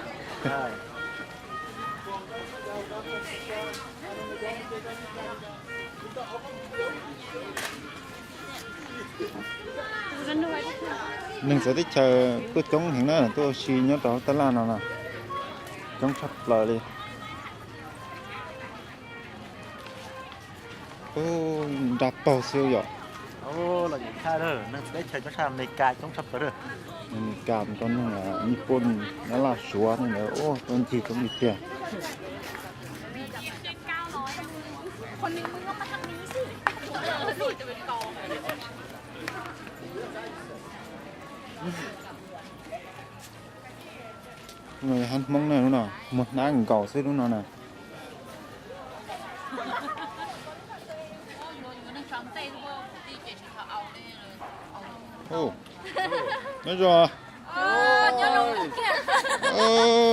Neeg txawv teb chaws tuaj coob heev na, tuaj ua si nyob rau tab laj no na, coob tshaj plaws li. Nra paug xwb yom. Neeg txawv teb chaws coob tshaj, Amelikas coob tshaj plaws. Amelikas rau neeg Nyij Pooj, Nyab Laj, Suav tej ntawd tuaj ncig coob li tiag. Hab Hmoob na, lub no muag hnab nkaus xwb lub no na. Nyob zoo.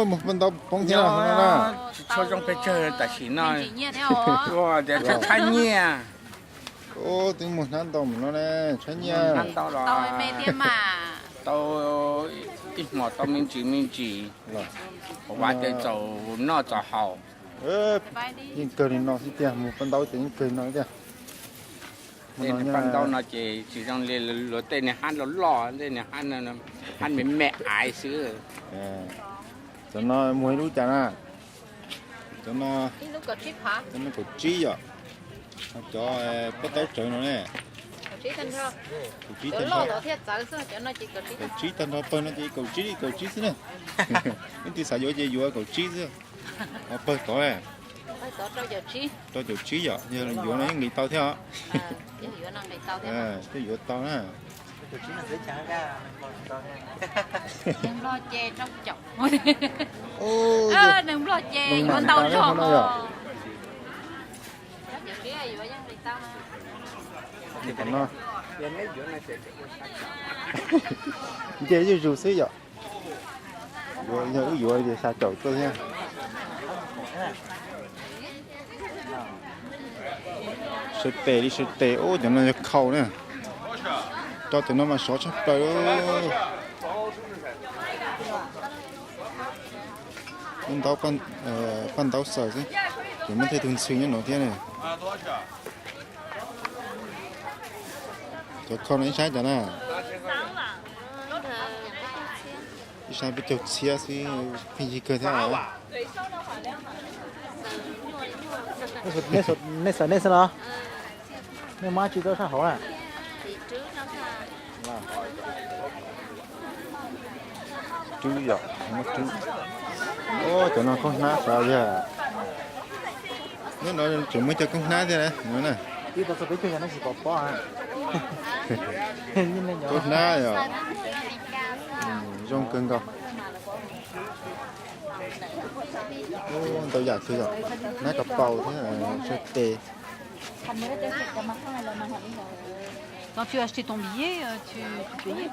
Muag paj ntaub poob thiab no na. Tsis tshua zoo pes tsawg tam sim no. Tias tshab nyiaj. Twb muag hnab ntau mus no ne, tshab nyiaj. Hnab ntau los tau ib hmos tau me ntsis me ntsis. Vam tias txaus noj txaus haus. Yeej kawg li no xwb tiag, muag paj ntaub ces yeej kawg li no tiag. Tej niag paj ntaub no ces tsis zoo li luag tej niag hab loj loj, tej niag hab me me aiv xwb. Cov no muag ib lub cas na? Cov no, cov no kaum tsib yom. Ho cov peb taub tsawv no ne? Kaum tsib tag nrho. Kaum tsib tag nrho pawg no ces kaum tsib li kaum tsib xwb na. Ib tug xav yuav ces yuav kaum tsib xwb. Ho pawg tod ne? Rau caum tsib yom, yog yuav no yeej nqis tau thiab os. Twb yuav tau na. Nplog ces rau caum. Nplog ces yuav ntau zog no. Nce zuj zus xwb yom. Yog wb yuav ces xya caum tuaj thiab. Sawv tes li sawv tes, ub, cov no yog khau na. Rau cov no mas sov tshaj plaws. Ub, ntaub, paj ntaub xaws xwb. Ces muaj tej tug ntxhw nyob no thiab ne. Cov khau no ib sab cas na? Ib sab peb caug txhiab xwb, pheej yig kawg thiab. Nej xaws nej xwb los? Nej muab dab tsi rau sab hauv na? Rub yom, muab rub. Cov no khaub hnab xav yog. Nyob no tseem muaj cov khaub hnab thiab na. Khaub hnab yom. Zoo kawg nkaus. Ntau yam kawg yom. Hnab kas paus thiab, sawv tes. Quand tu as acheté ton billet, euh, tu, tu payais.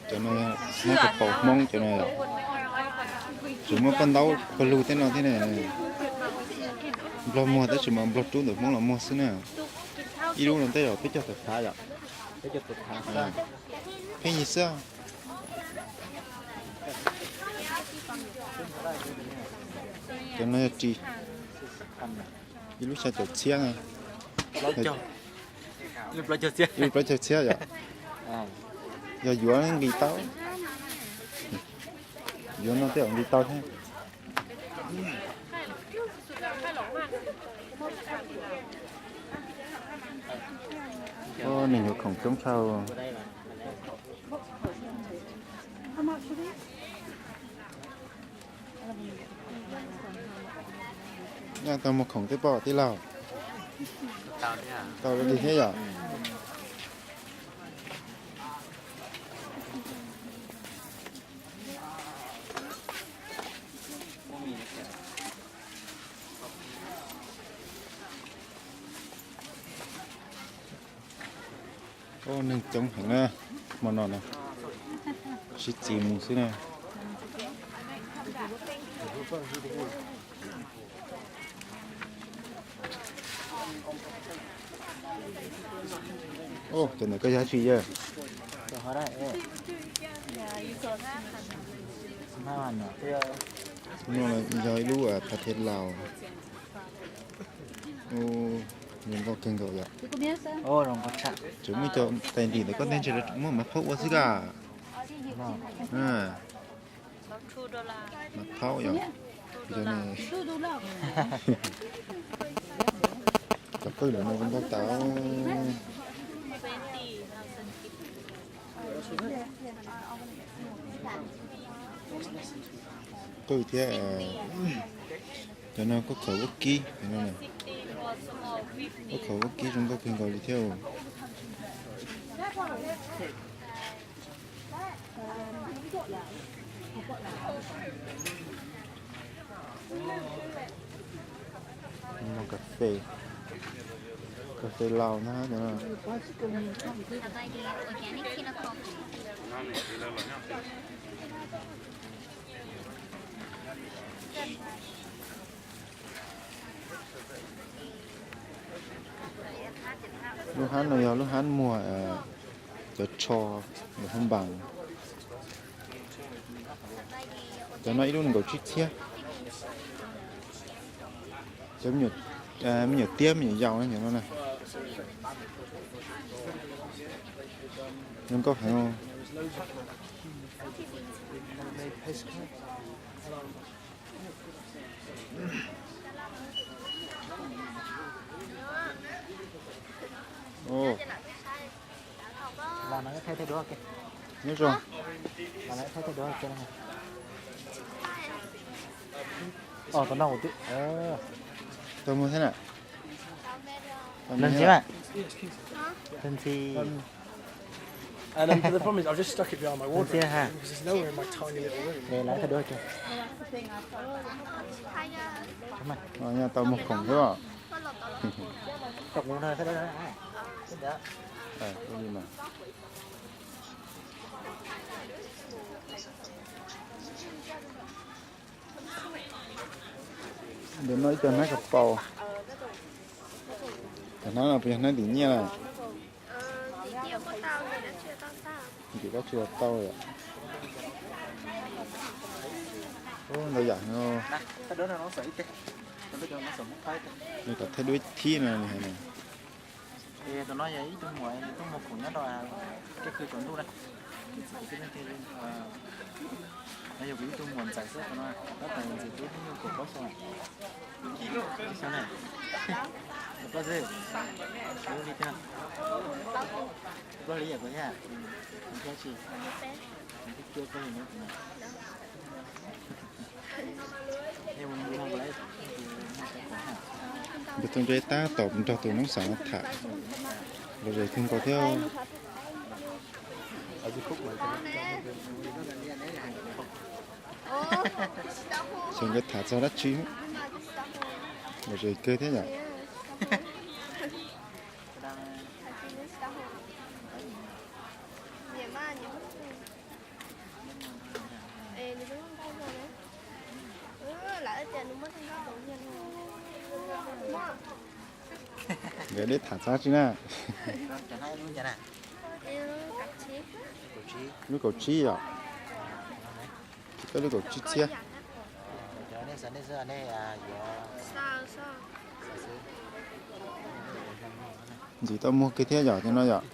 Cov no muab cov paus Hmoob cov no yom. Tseem muaj paj ntaub pawg lug tej no thiab ne. Nplog muag tab sis mas Nplog rub ntawm Hmoob los muag xwb na. Ib lub no tej zaum peb caug tawm phav yom. Pheej yig xwb. Cov no yog ris, ib lub xya caum txhiab na. Ib lub plaub caug txhiab yom. Yog yuav nqis tau. Yuav no tej zaum nqis tau thiab. Neeg yuav khoom coob tshaj. Nyaj tau muag khoom tej poj tij laug. Tau li thiab yom. Ub, neeg coob heev na, hmo no na, sib txiv mus xwb na. Ub, cov ntawd koj yog dab tsi yawg? No yog ib lub phav thev Laus. Zoo nkauj kawg nkaus yom. Tseem muaj cov tais nrim ntawm koj ntej ntshe muab maiv phaub ua xwb ka. Maiv phaub yom. Cov qwj lawm no zoo nkauj tas. Qwj thiab. Cov no koj khawv vaub kib, koj khawv vaub kib zoo nkauj kawg nkaus li thiab. Mos kas fes, kas fes Laus na. Lub hab no yog lub hab muag cov tsho, lub hab npas. Cov no ib lub nees nkaum tsib txhiab. Cov me nyuam tiab me nyuam yaus no na. Zoo nkauj heev. Nyob zoo. Tau muag thiab na. Ntxhi, ntxhi. Ntxhi ha. Lawv tau muag khoom thiab os. Ntawm no ib co hnab kab paus. Cov hnab no puas yog hnab tim nyiaj na? Tim dab tsi tau yom? Ntau yam no. Nws kom thaij duab ib thib no nws hais no. Tus no yog ib tug muam nws tuaj muag khoom nyob rau kev kawg tsaus ntuj na. No yog kuv ib tug muam ntxawm xwb tus no, tab tom ntxim hlub hnub nyoog kaum plaub xyoo. Xyoo na. Plaub xwb. Li tiag. Plaub hlis yam kuv thiab. Thiab tsis. Thiab plaub hlis no. Nkawd tus ntse tab tom nrog tus noob xav no tham, lom zem kawg nkaus thiab. Xyov nkawd tham txog dab tsi, lom zem kawg thiab yom. Nkawd deb tham txog dab tsi na? Lub kaum tsib yom? Tsis koj lub kaum tsib txhiab. Ntxim tau muag kiag thiab yom, cov no yom.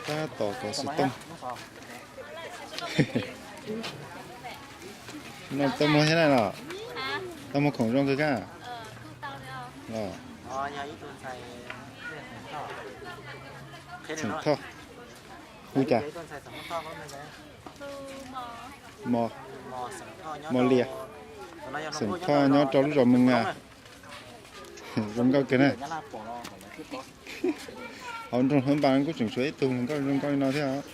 Tab tom kov xov tooj. No tau muag thiab na los? Tau muag khoom zoo kawg kab. Xeem Thoj. Hu cas? Mos, Mos Lias. Xeem Thoj nyob rau lub zos Mws Nas. Zoo nkauj kawg na. Hauv nroog Hmoob Npas kuj tseem tshuav ib tug hluas nkauj zoo nkauj li no thiab os.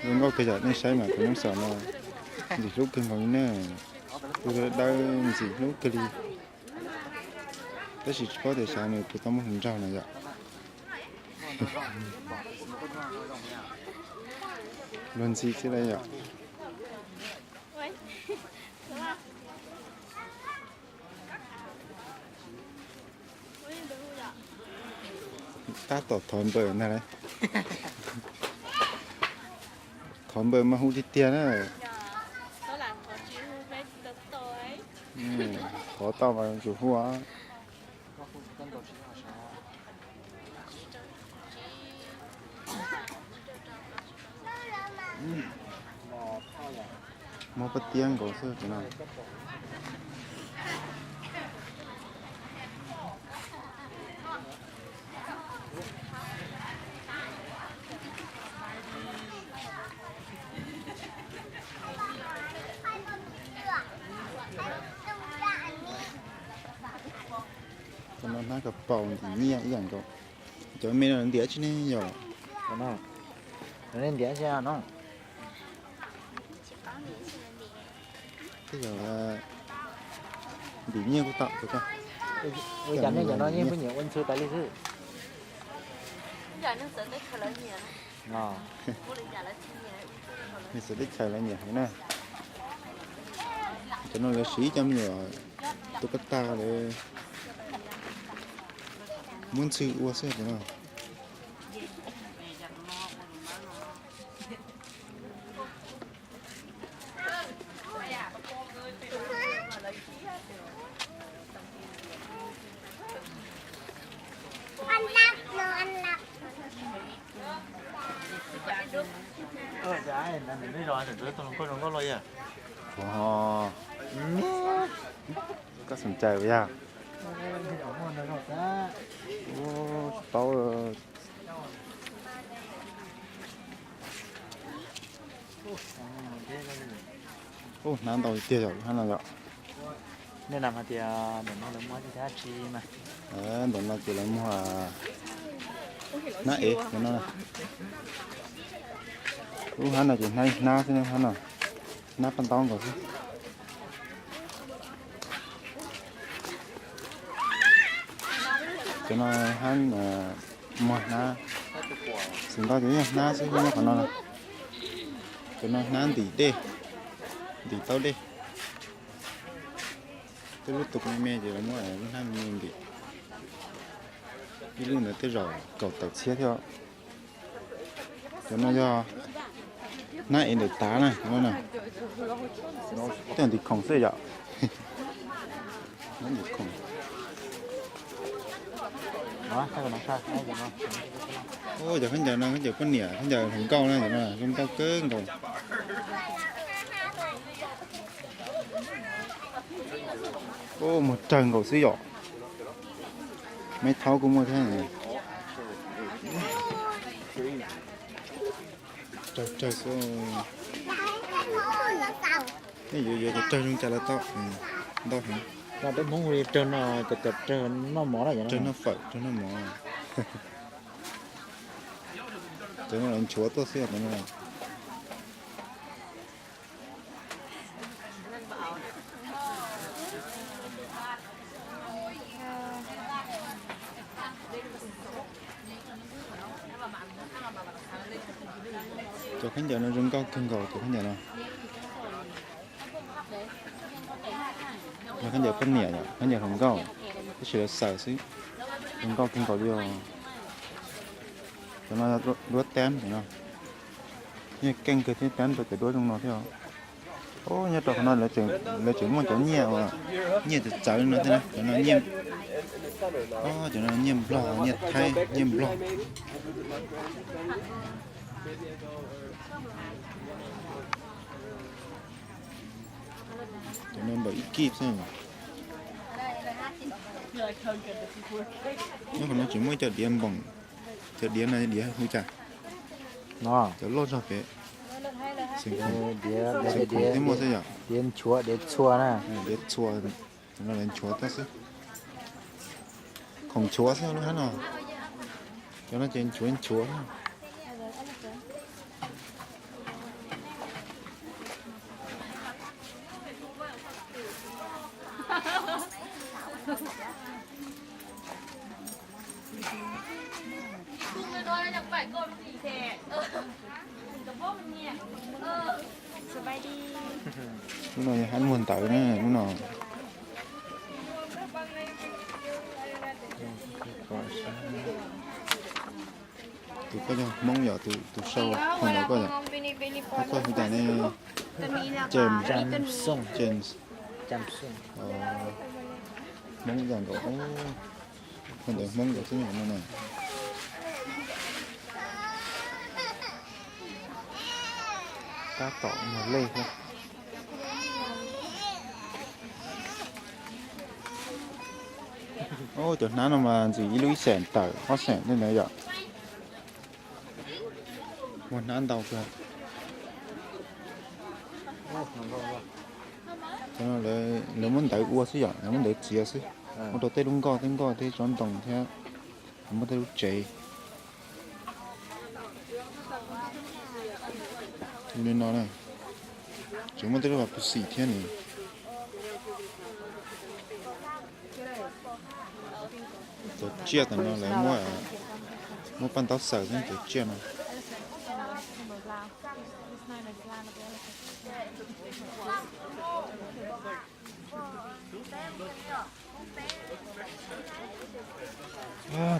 Zoo nkauj kawg yom, nej saib mas tus noob xaum no ntxim hlub kawg nkaus li na. Tus dawb ntxim hlub kawg li. Tab sis tsis paub tias xyov nws puas tau muaj hluas nraug na yom. Luag ntxhi xwb lauj yom. Tab tom thov npawb ntag lauj. Thov npawb mas hu tiag tiag na. Thov tau mas tsum hu. Muag paj tiab nkaus xwb tus no. Hnab kaus paus ntim nyiaj ib yam nkaus. Cov me no ntim tsi ne yom? Nej ntim tsi no? Tej zaum ntim nyiaj kuj tau. Ua cas nej cov no yeej pheej nyiam ua ntxhw tas li xwb? Nws txawv teb chaws lawv nyiam heev na. Cov no lawv siv ib co me nyuam tus kab tag lawv muab ntxhw ua xwb cov no. Koj xom cai yog? Tsis paub. Ub, hnab ntau tiag yom, lub hnab no yom. Nej nam hais tias ntawm no lawv muag dab tsi mas? Ntawm no ces lawv muag hnab ev no. Lub hnab no ces hnab ib hnab xwb, hnab no hnab paj ntaub nkaus xwb. Cov no hab muag hnab, xwm ntau ces yog hnab xwb nyob qhov no. Cov no hnab ntim dej, ntim taub dej. Tej lub tus me me ces lawv muab lub hnab me me ntim. Ib lub ntawd tej zaum kaum tawm txhiab thiab. Cov no yog hnab ev ntawm tav na, cov no na. Tej ntim khoom xwb yom. Cov khaub ncaws no khaub ncaws poj niam, khaub ncaws hluas nkauj na, zoo nkauj kawg nkaus. Muag rawg nkaus xwb yom. Maiv thaub kuj muaj thiab. Rawg rawg xwb. Nej yuav yuav cov rawg zoo cas los tau, ntau heev. Peb Hmoob hu li rawg no, cov rawg noj mov na, rawg noj fawm, rawg noj mov. Cov no lawv nchuav tuaj xwb os. Cov khaub ncaws no zoo nkauj kawg nkaus, cov khaub ncaws no. Yog khaub ncaws poj niam yom, khaub ncaws hluas nkauj, tab sis lawv xaws xwb. Zoo nkauj kawg nkaus li os. Cov no duab tab no. Yeej keej kawg thiab, tab rau cov duab zoo no thiab. Nyob rau qhov no lawv tseem muaj cov nyiaj uas nyiaj txawv txawv no thiab na, cov no nyiaj, cov no nyiaj nplog, nyiaj thaib, nyiaj nplog. Cov no npaum ib kib xwb. Nyob qhov no tseem muaj ib co diav npoom, cov diav no diav hu cas? Cov loj zog pem. Diav, diav, diav, diav nchuav, diav txhua na. Diav txhua, cov no lawv nchuav tau xwb. Khoom nchuav xwb lub hab no. Cov no ces nchuav nchuav. Lub no yog hab muag ntawv na, lub no. Tus koj yog Hmoob yom, tus sau phone ntawv koj yom. Koj hu cas ne? James. James. Hmoob yam nkaus. Phone ntawv Hmoob nkaus xwb no na. Tab tom muag lej thiab. Cov hnab no mas ntxim ib lub ib xees tawm ob xees tej ntawd yom. Muag hnab ntau kawg. Cov no lawv muab ntawv ua xwb yom, lawv muab ntawv txiav xwb. Muaj rau tej lub nkoj, tej nkoj, tej tsob ntoo thiab, muaj tej lub tsev li no na. Tseem muaj tej lub vas puv xim thiab ni. Cov tsiaj tam no lawv muab, muab paj ntaub xaws thiab cov tsiaj no.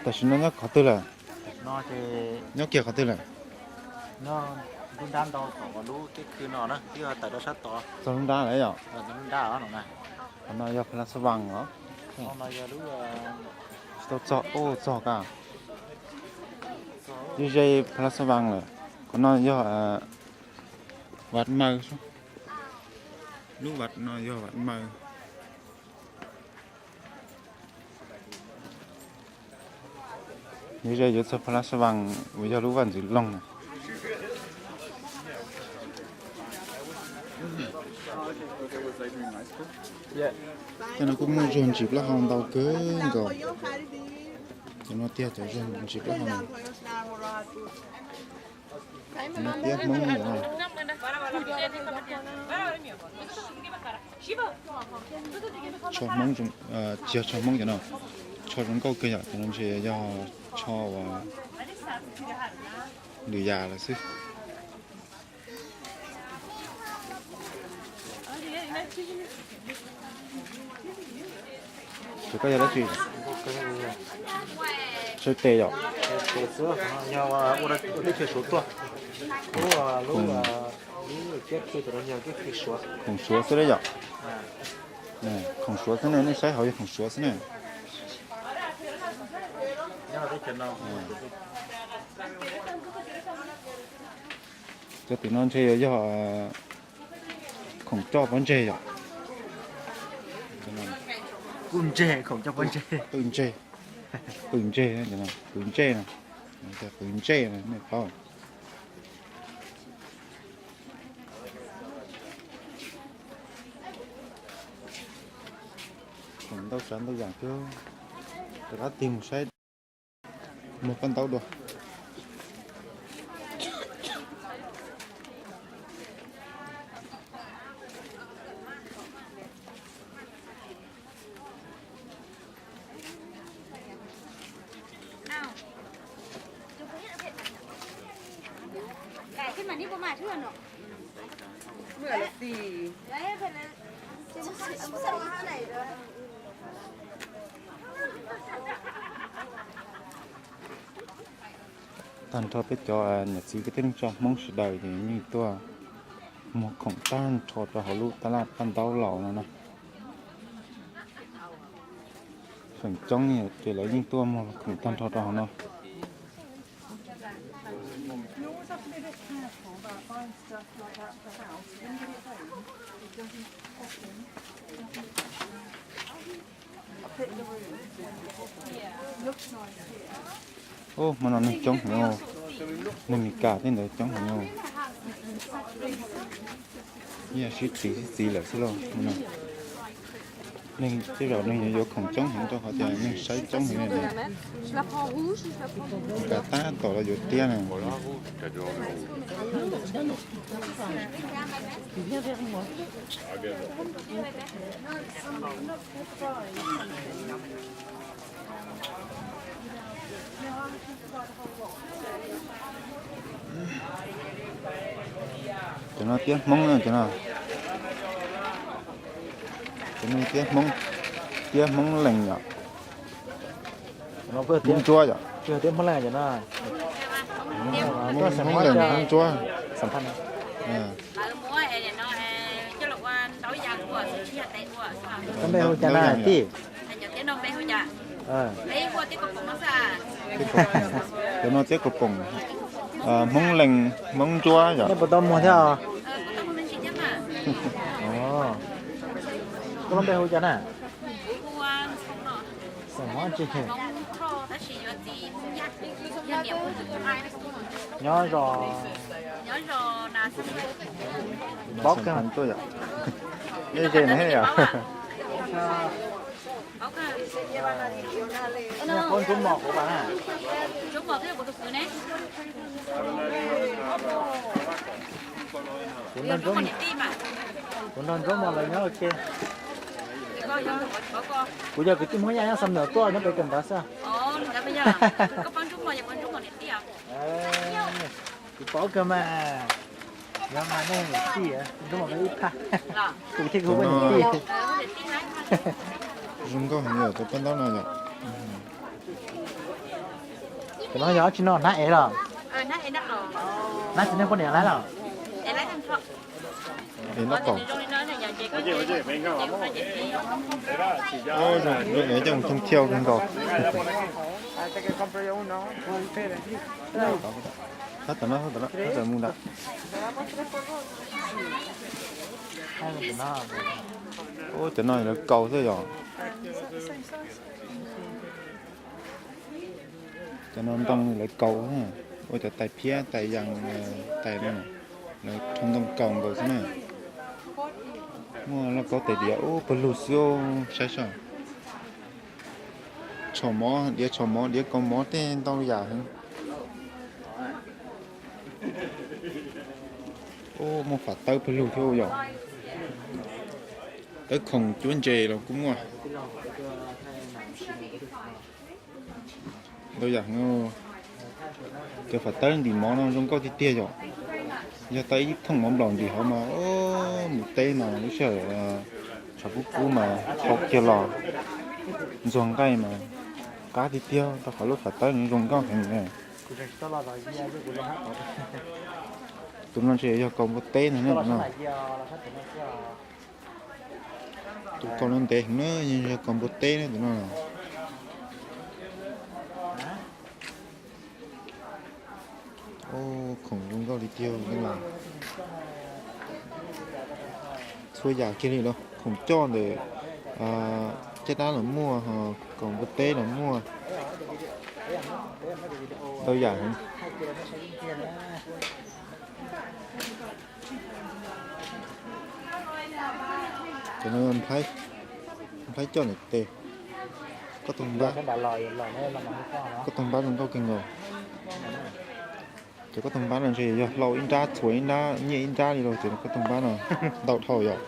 Tam sim no nyob qhov twg lawm? Nyob kiag qhov twg lawm? Txog lub nrab lawm yom? Qhov no yog Pha La Xas Vas os. Tsis tau txog, txog ka. Ze ze Pha La Xas Vas lawm. Qhov no yog Vaj Maw. Lub vaj no yog Vaj Maw. Yog ze yuav txog Pha La Xas Vas uas yog lub vaj ntxwv loog na. Cov no kuj muaj zuag ntsis plaub hau ntau kawg nkaus. Cov no tiag cov zuag ntsis plaub hau. Cov no tiab Hmoob. Tsho Hmoob, tsis yog tsho Hmoob cov no. Tsho zoo nkauj kawg yom, cov no ntshe yog tsho uas lwm yam lawm xwb. Ces koj yog dab tsi? Saib tes yom? Khoom Suav xwb dab yom? Khoom Suav xwb ne, nej saib hauv yog khoom Suav xwb ne. Cov tim no ntshe yuav yog khoom coj pob ntseg yom. Kuj ntseg khoom coj pob ntseg. Qw ntseg, qw ntseg, qw ntsej no, qw ntsej no nej paub. Khoom ntau tsav ntau yam kawg, rov qab tig mus saib. Muag paj ntaub dua. Tag nrho peb cov niam txiv kwv tij neej tsa Hmoob sawv daws ces yeej tuaj muag khoom tag nrho rau hauv lub tab laj paj ntaub laus no na. Feem coob ces lawv yeej tuaj muag khoom tag nrho rau hauv no. Ub, hmo no neeg coob heev, neeg Meskas tej ntawd coob heev. Yeej sib txiv sib txiv lawm xwb lauj. Neeg tej zaum neeg yuav yuav khoom coob heev rau qhov tias neeg saib coob heev li. Meskas tab tom los yuav tiab na. Cov no tiab Hmoob, cov no, cov no tiab Hmoob, tiab Hmoob Lees yom. Hmoob Ntsuab yom. Hmoob Lees, Hmoob Ntsuab. Koj npe hu cas na tij? Cov no tiab Kaus Poom, Hmoob Lees, Hmoob Ntsuab yom. Nej puas tau muag thiab os? Koj lub npe hu cas na? Nyob zos, paub kawg tuaj yom. Nej ze na yom. Ntsuab mos kuv mas. Kuv nrog ntsuab mos lawv nyob ua ke. Kuv yog kwv tij Hmoob Yaj nyob Xam Nuam tuaj nyob pem kawm ntawv xwb. Kuv paub kawg mas. Yog mas nej niam tij, ntsuab mos ib phaj. Kuv thiaj hu ua niam tij. Zoo nkauj heev yom, cov paj ntaub no yom. Cov no yog dab tsi no, hnab ev los? Hnab txiv neej poj niam laib los? Ev nab qaum. Zoo ev coj mus thoob thiaus kawg nkaus. Thab tom no, thab tom no, thab tom mus ntag. Ua cov no lawv kaus xwb yom. Cov no ntoo lawv kaus, ua cov tais phiab tais yas tais no, lawv rho ntoo kaus nkaus xwb na. Muaj lauj kaub tais diav ub pawg lug xwb, saib saib. Tshom mov, diav tshom mov, diav kaus mov tej ntau yam heev. Ub, muaj fam tawb pawg lug thiab yom. Tawb khoom cuab ntses los kuj muaj. Ntau yam heev. Cov fam tawb ntim mov no zoo nkauj tiag tiag yom. Yog tau ib thooj mov nplaum ntim hauv mas, mus teb mas lub sij hawm tshav kub kub mas hau kiag los ntxuag nqaij mas qab tiag tiag rau qhov lub fam tawb zoo nkauj heev. Tus no ntshe yog kaus npua teb no ne. Tus kaus no ntev heev na, yog kaus npua teb na tus no. Khoom zoo nkauj li tiag. Txhua yam kiag li los khoom coj ntawm caj dab los muaj, kaus npua teb los muaj. Ntau yam heev. Cov no Nplhaib coj ntawm tes. Koj taug npab, koj taug npab zoo nkauj kawg nkaus. Cov koj taug npab no ntshe yog hlau ib nrab txhuam ib nrab nyiaj ib nrab li los cov koj taug npab no ntau dhau yom.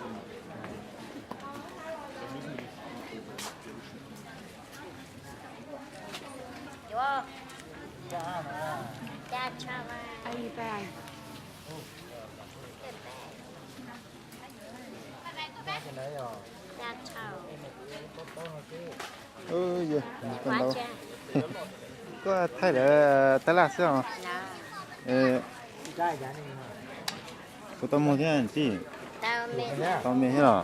Koj thaij lawv tab laj xwb os. Kuv tau muag thiab tij. Tau me thiab los?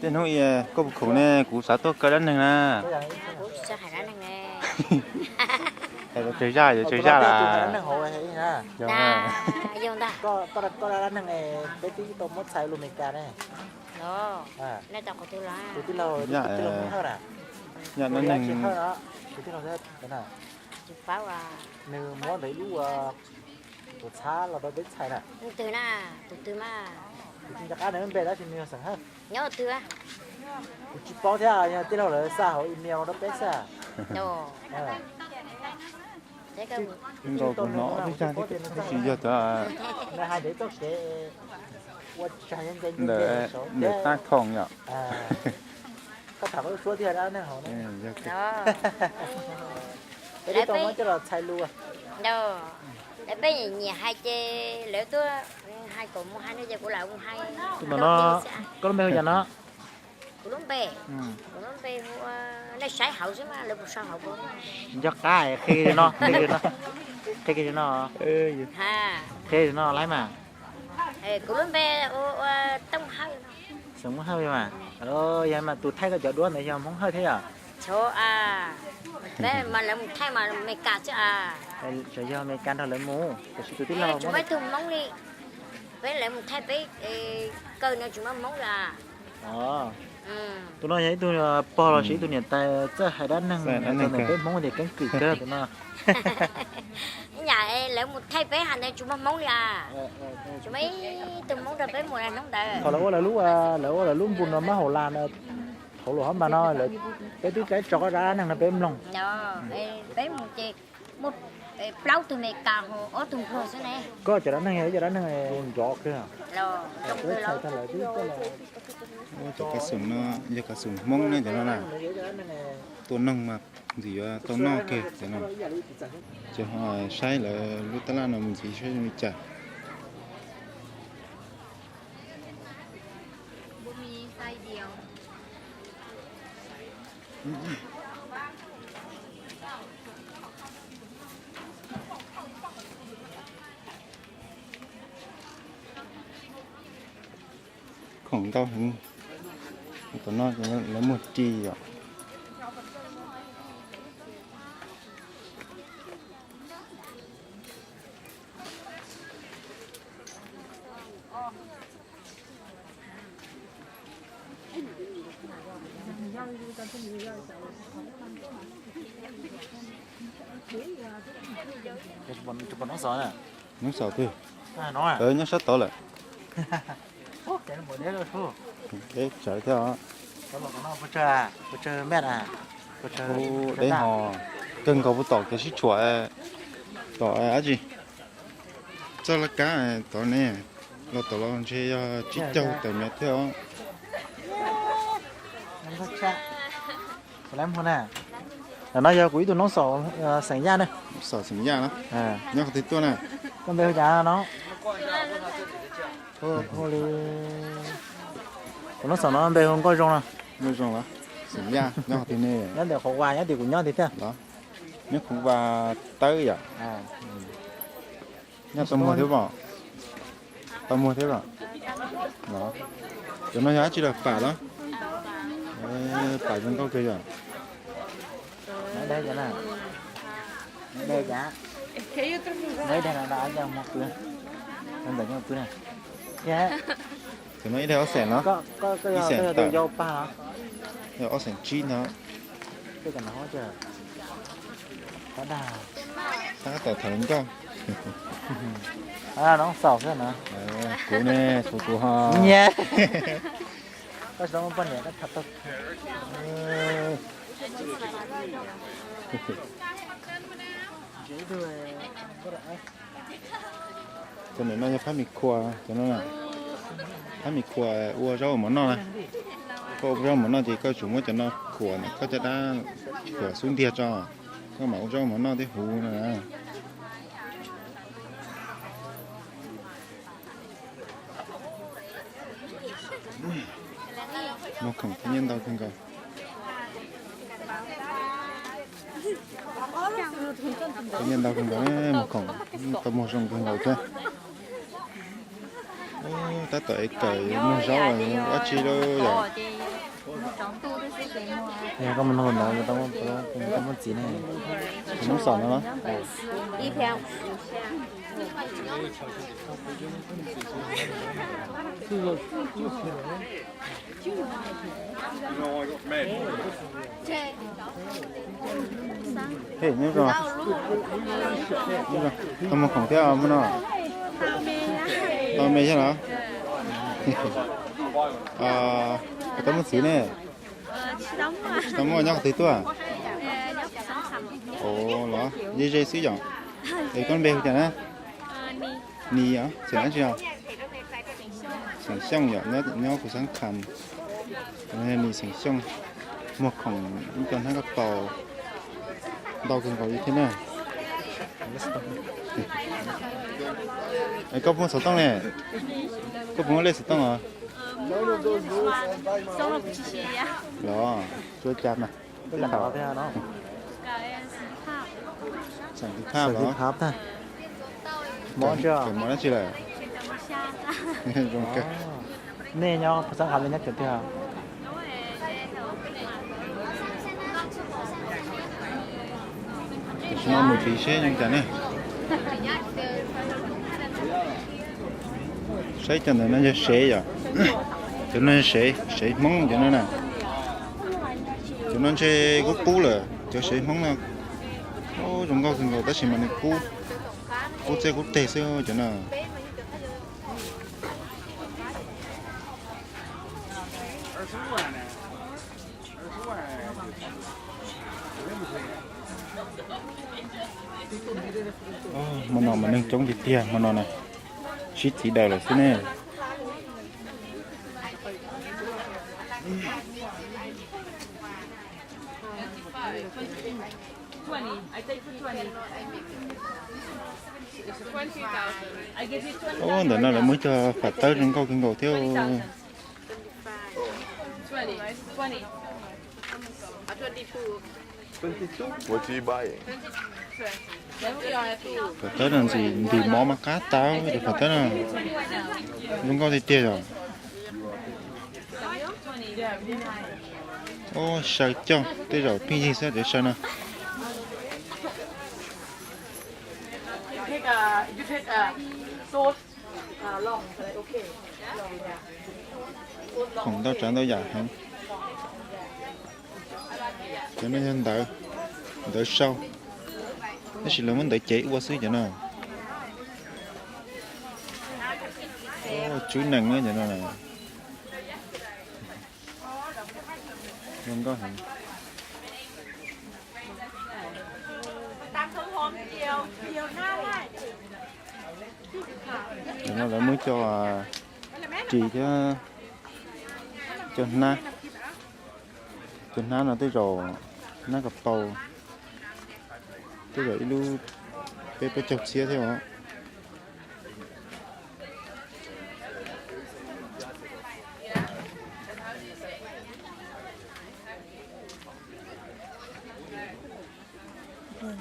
Tej hnub koj puas khoom ne, kuv xav tuaj kaw dab neeg na. Hais tsawg zaj, yuav tsawg zaj las. Yam dab neeg. Nws muab ntawd ib lub tuam txhab los rau peb txhais na. Tus twg na, tus twg mas? Kuv tsis nco qab nws lub npe tab sis nws yog xeem Hawj. Nyob twg? Kuv tsis paub thiab, yog tij laug lawv xa hauv email rau peb xwb. Nkaus kuv hnov ib zaj thiab tab sis yog cov ntawm, ntawm tab khoom yom. Koj tham koj lub suab thiab dab neeg hauv. Peb tau muab coj los txhais lus. Lawv peb nyiam hais ces lawv tuaj hais kom mus hais no ces kuv lam mus hais. Tus no, koj lub npe hu cas no? Kuv lub npe, kuv lub npe hu ua, nej saib hauv xwb mas lawv puas sau hauv. Nco qab qhia no, qhia no, qhia no, qhia no laib mas. Kuv lub npe ua Tooj Hawj. Xeem Hmoob Hawj mas. Yog mas tus thaij koj cov duab ntawd yog Hmoob Hawj thiab yom? Peb mas lawv mus thaij mas Amelikas xwb a. Tsuas yog Amelikas nrog lawv mus, tiam sis tus tij laug tsis muaj ib tug Hmoob li. Peb lawv mus thaij peb kaw no tsis muaj Hmoob li a. Tus no yog ib tug pog los sis ib tug niam tais txawj hais dab neeg rau ntawm peb Hmoob tias keeb kwm kawg tus no. Ib yam lawv mus thaij peb hais ntawd tsis muaj Hmoob li a. Tsis muaj ib tug Hmoob nrog peb mus hnub ntawd. Thaum lawv ua lawv lub, lawv ua lawv lub npus no mab hauv las na, Hauv lus hab npas no lawv, peb twb tso koj dab neeg no peb mloog. Peb mus ces muaj plaub tug Meskas ho ob tug Nplog xwb ne. Koj cov dab neeg yog cov dab neeg nrov kawg. Cov kav xum no yog kav xum Hmoob ne cov no na. Tua noog mas ntxim yuav tau noj kawg cov no. Ces ho saib lawv lub tab laj no mus ntxiv saib zoo li cas. Khoom ntau heev. Tom no lawv muag ris yom. Nub xaus twg? Nyob sab tod lawm. Deb tsawv thiab. Deb ho kawg nkaus puas tom kev sib tshuam, tom dab tsi, txoj laj kab tod ne, los tom los ntshe yog tsib caug tawm mev thiab os. Ntawm no yog kuv ib tug noob xaum xeem Yaj na. Xaum xeem Yaj na. Nyob qhov twg tuaj na? Koj npe hu cas no? Hu li, kuv noob xaum no npe hu Nkauj Zoo no. Nkauj Zoo los? Xeem Yaj nyob qhov twg ne? Nyob ntawm Qhuv Vas nyob tim kuv nyob tiag thiab. Nyob Qhuv Vas tawb yom. Nyob tau muag thiab os? Tau muag thiab os? Cov no yog dab tsi los pam los? Pam zoo nkauj kawg yom. Cov no ib daig ob xeem no? Ib xeem tawm, ob xeem tsib ntag. Tab tom tham hluas nkauj. Kuv ne, kuv kuv ho. Cov no yog phab Mis Khuam, cov no, phab Mis Khuam ua zaub ua mov noj na. Koj ua zaub ua mov noj ces koj tsum muab cov no khuam, koj caj dab khuam xub ntiag tso, koj mam ua zaub ua mov noj thiab huv no na. Muag khoom thiab nyiaj ntau kawg nkaus. Thiab nyiaj ntau kawg nkaus, muag khoom tau muag zoo kawg nkaus thiab. Tab tom ev kawm muag zaub dab tsi lawm yom. Yog koj mus nug ntawd, koj muaj txiv ne, tus noob xaum no los? Nyob zoo, tau muag khoom thiab muaj no? Tau me thiab los? Tau muaj txiv ne? Tsis tau muaj, nyob qhov twg tuaj? Ua los ze ze xwb yom. Es koj npe hu cas na? Nis os, xeem dab tsi os? Xeem Xyooj yom, nyob Phu Xaab Kham. Nis Xeem Xyooj, muag khoom ib co hnab ko taw ntau kawg nkaus li thiab na. Koj muaj xov tooj ne? Koj puas muaj lej xov tooj os? Los, tsuas cas mas. Xeem Thib Thaj los? Kawm mov dab tsi lawm? Nej nyob Phu Xaab Kham li nyob cov twg? Tam sim no mus txiv seb zoo cas ne. Saib cov ntawm no yog sev yom. Cov no yog sev, sev Hmoob cov no na. Cov no ntshe kub qub lawm, cov sev Hmoob no. Zoo nkauj kawg nkaus tab sis mas nws kub, kub txej kub teg xwb cov no. Hmo no mas neeg coob tiag tiag hmo no na, sib txiv daws lawm xwb ne. Ub, ntawm no lawv muaj cov fam tawb zoo nkauj kawg nkaus thiab. Fam tawb no ntxim ntim mov mas qab tag, cov fam tawb no zoo nkauj tiag tiag yom. Ub, saw coj tej zaum pheej yig xwb cov saw no. Khoom ntau tsav ntau yam heev. Cov no yog ntawv, ntawv sau, tab sis lawv muab ntawv cev ua xwb cov no. Tswb nees cov no. Zoo nkauj heev. Cov no lawv muab cov ris thiab cov hnab, cov hnab no tej zaum hnab ka paus, tej zaum ib lub peb plaub caug txhiab thiab os.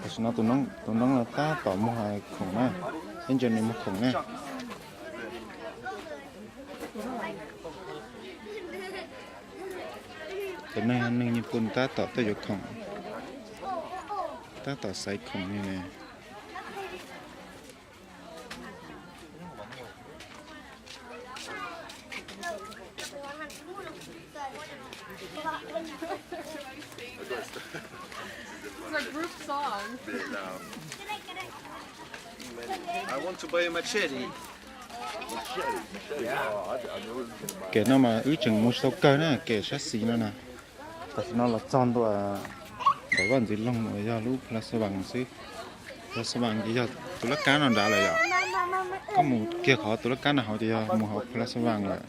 Tam sim no tus noob los tab tom muag khoom na, ib ntsis nws muag khoom na. Cov neeg, neeg Nyij Pooj tab tom tuaj yuav khoom, tab tom xaiv khoom li ne. It's a group song. I want to buy a machete. Kem no mas wb tseem mus tsis tau kawg na, kem sab xis no na. Tam sim no los txog ntua ntawm vaj ntxwv loog uas yog lub Plaza Vang xwb. Plaza Vang ces yog tus laj kab no nrad lawm yom. Koj mus kiag qhov tus laj kab no hauv ces yog mus hauv Plaza Vang lawm.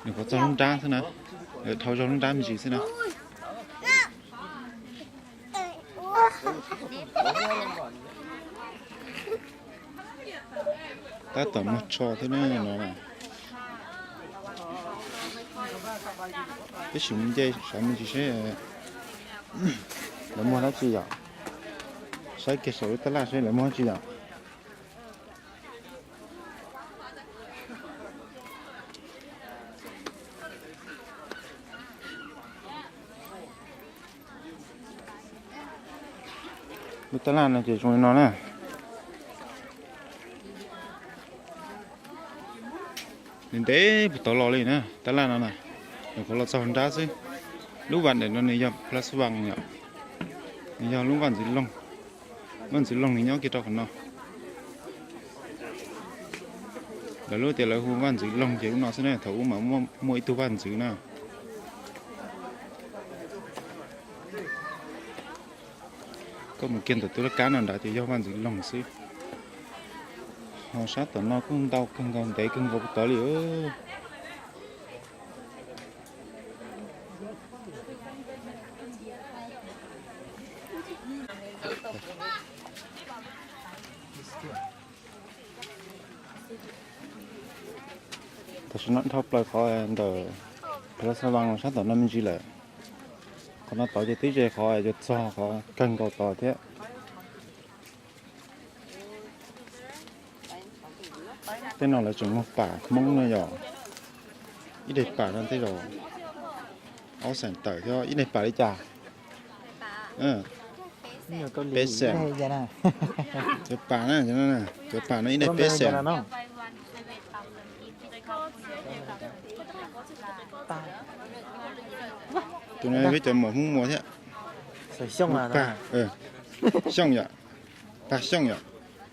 Nws qhuav txog lub nrab xwb na, dhau zog lub nrab me ntsis xwb na. Tab tom muag tsho thiab ne no. Peb sim mus nce saum me ntsis seb lawv muag dab tsi yom. Saib kiag saum lub tab laj seb lawv muag dab tsi yom. Lub tab laj no ces zoo li no na. Nws ntev puag tod los li na, tab laj no na. Nws qhuav los txog hauv nrab xwb. Lub vas ntawm no nws yog Plaza Vang yom. Nws yog lub vaj ntxwv loog. Vaj ntxwv loog nws nyob kiag rau qhov no. Lawv lub tias lawv hu vaj ntxwv loog ces lub no xwb na, thaum ub mas muaj ib tug vaj ntxwv na. Koj mus kiag ntawm tus laj kab no nrad ces yog vaj ntxwv loog xwb. Ho sab tom no kuj ntau kawg nkaus, ntev kawg nkaus puag tod li. Tam sim no dhau plaws qhov ntawm Plaza Vang sab tom no me ntsis lawm. Qhov no tod ces twb ze qhov yuav txog qhov kawg nkaus tod thiab. Tej no lawv tseem muag pam Hmoob no yom. Ib daim pam no tej zaum ob xees tawm thiab, ib daim pam li cas? Peb xees. Cov pam na, cov pam no ib daim peb xees. Tus no peb cov muam Hmoob muag thiab. Pag, Xyooj yom, Pag Xyooj yom.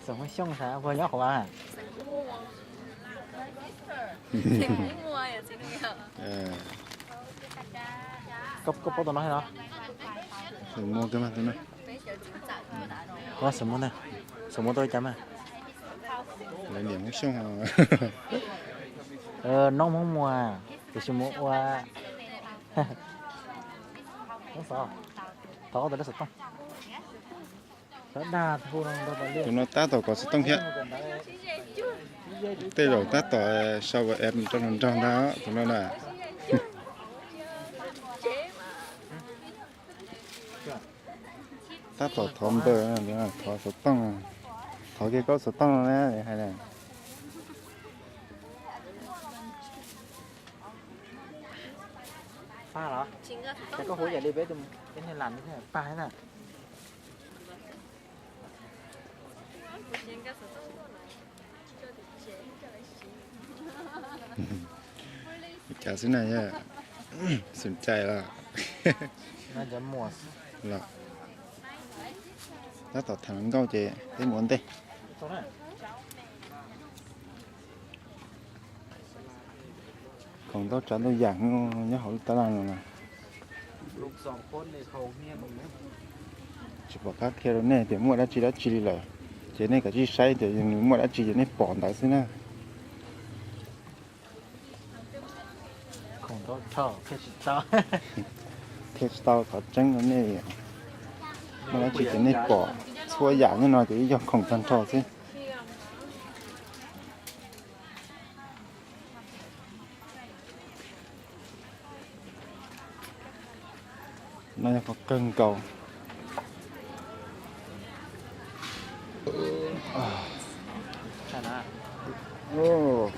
Xeem Xyooj nyob qhov av. Xeem Xyooj. Ê, Koj paub tus no thiab no? Xav muab kawg mas tus no. Koj xav muab ntag, xav muab tau li cas mas? Lawv niam Hmoob Xyooj. Noob Hmoob Muas, tiam sis mus ua. Thov koj tus dab xov tooj. Tus no tab tom kov xov tooj thiab. Tej zaum tab tom sau app rau hluas nraug ntag tus no na. Tab tom thov npawb, thov xov tooj, thov kiag koj xov tooj no na hais na. Pag los? Ces koj hu yam li peb tus, peb niag lam pag na. Cas xwb na, xum cai los. Los tab tom tham nkauj ces peb mus ua ntej. Khoom ntau tsav ntau yam nyob hauv lub tab laj no na. Tsis pom qab qhia rau nej tias muaj dab tsi dab tsi li lawm, ces nej kav tsij saib tias nws muaj dab tsi ces nej pom ntawd xwb na. Qhia tsis tau qhov tseeb rau nej. Muaj dab tsi ces nej pom, txhua yam nyob no ces ib yog khoom tag nrho xwb. No yog qhov kawg nkaus.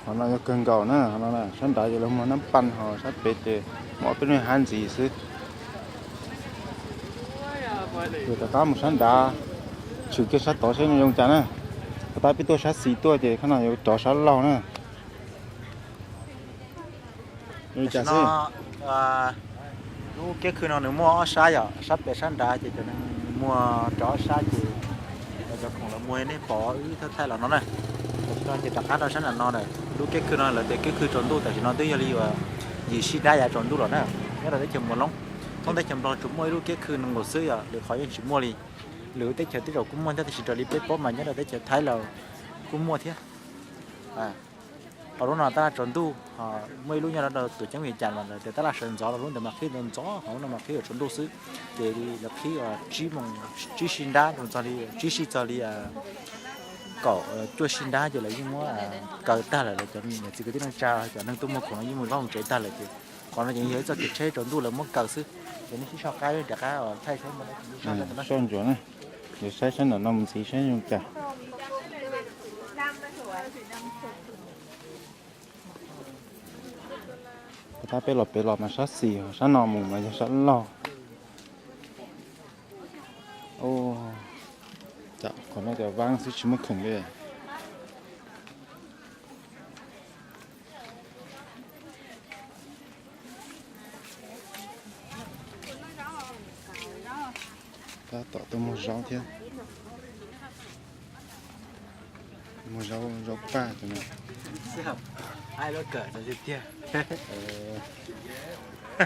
Qhov no yog kawg nkaus na, qhov no sab nrad ces lawv muag nab paj ho sab pem ces muaj ob peb lub hab ntxiv xwb. Ces rov qab mus sab nrad, tshwm kiag sab tod saib zoo cas na. Qhov tab peb tuaj sab xis tuaj ces qhov no yuav rov sab laug na. Tam sim no lub kiab khw no nws muaj ob sab yom, sab pem sab nrad ces cov neeg muag rov ob sab ces cov khoom lawv muag nej pom wb thaij thaij los no na. Tam sim no ces rov qab rau sab nram no na, lub kiab khw no lawv tias kiab khw tsaus ntuj tam sim no twb yog li uas yim sij dab yav tsaus ntuj los na. Nyob rau teb chaws Muas Loob, thoob teb chaws Nplog tsuas muaj ib lub kiab khw no nkaus xwb yom, lwm qhov yeej tsis muaj li. Lwm teb chaws twb zaum kuj muaj thiab tab sis raws li peb paub mas nyob rau teb chaws Thaib los kuj muaj thiab. Hauv lub no tab laj tsaus ntuj, muaj ib lub nyob rau tus ceeb Vias Cas mas lawv tias tab laj sawv ntxov los lub ntawd mas qhib ntxov ntxov, hauv lub no mas qhib tsaus ntuj xwb. Ces lawv qhib tsib moos, tsib sij nrab, tsib sij txog li kaum cuaj sij nrab ces lawv yeej muab kaw tag lawm. Lawv cov niam txiv kwv tij neej tsa cov neeg tuaj muag khoom no yeej mus zaub mus tsev tag lawm ces qhov no ces yog ib txoj kev tsheb tsaus ntuj lawv muab kaw xwb. Ces nej sib soj qab rov qab thaij saib. Soj ntsuam na, yuav saib sab nram no mus ntxiv saib zoo cas. Tab peb los pem los mas sab xis, sab no mus mas yog sab laug. Qhov no cov vab xwb tsis muaj khoom li. Tab tom tuaj muag zaub thiab. Muag zaub, zaub paj tus no.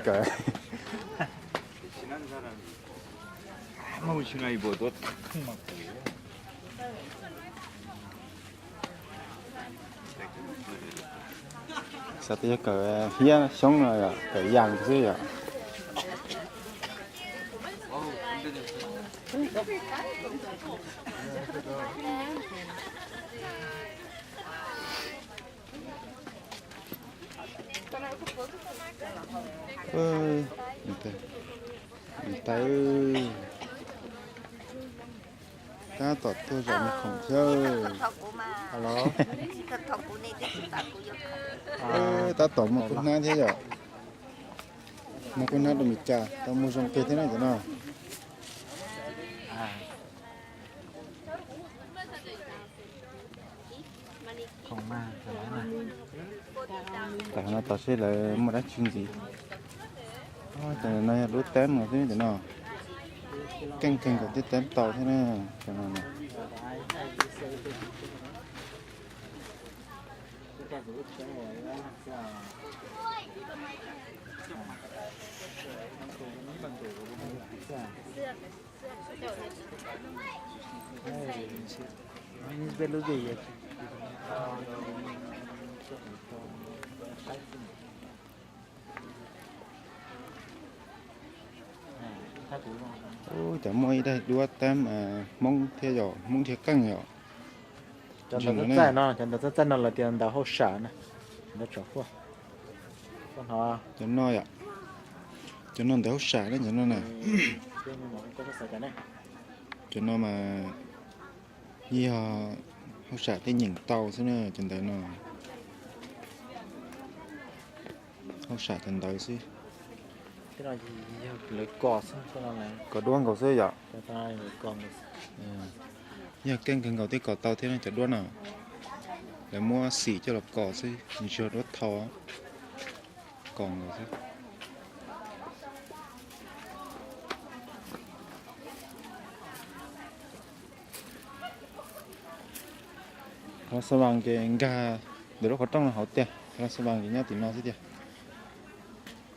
Kawm. Xav tias yog kawm hiab xyoob no yom, kawm yas xwb yom. Niam tais, tab tom tuaj zom me khoom thiab. Tab tom muaj kuj hnab thiab yom. Muaj kuj hnab rau Meskas tau muag zoo kawg thiab na cov no. Tam no tos seb lawv muaj dab tsi ntxiv. Cov no yog lub teeb no xwb cov no. Keej kawg nkaus thiab teeb tau thiab na. Cov no na. Ub, cov muaj ib daim duab tab Hmoob thiab yom, Hmoob dhia qeej yom. Cov ntawd txaij txaij no, cov ntawd txaij txaij no lawv tias ntawv hauj sam na. Ntawv tsom huaj. Cov no yom, cov no ntawv hauj sam na, cov no na. Cov no mas yog hauj sam thiaj nyeem tau xwb na, cov ntawv no. Hauj sam cov ntawv xwb. Kos duab nkaus xwb yom. Yog keej kawg nkaus thiaj kos tau thiab cov duab no. Lawv muab xim coj los kos xwb, nws tsis yog duab tho, kos nkaus xwb. Los Xas Vas ces nkag ntawm lub qhov rooj no hauv tiag, Los Xas Vas ces nyob tim no xwb tiag.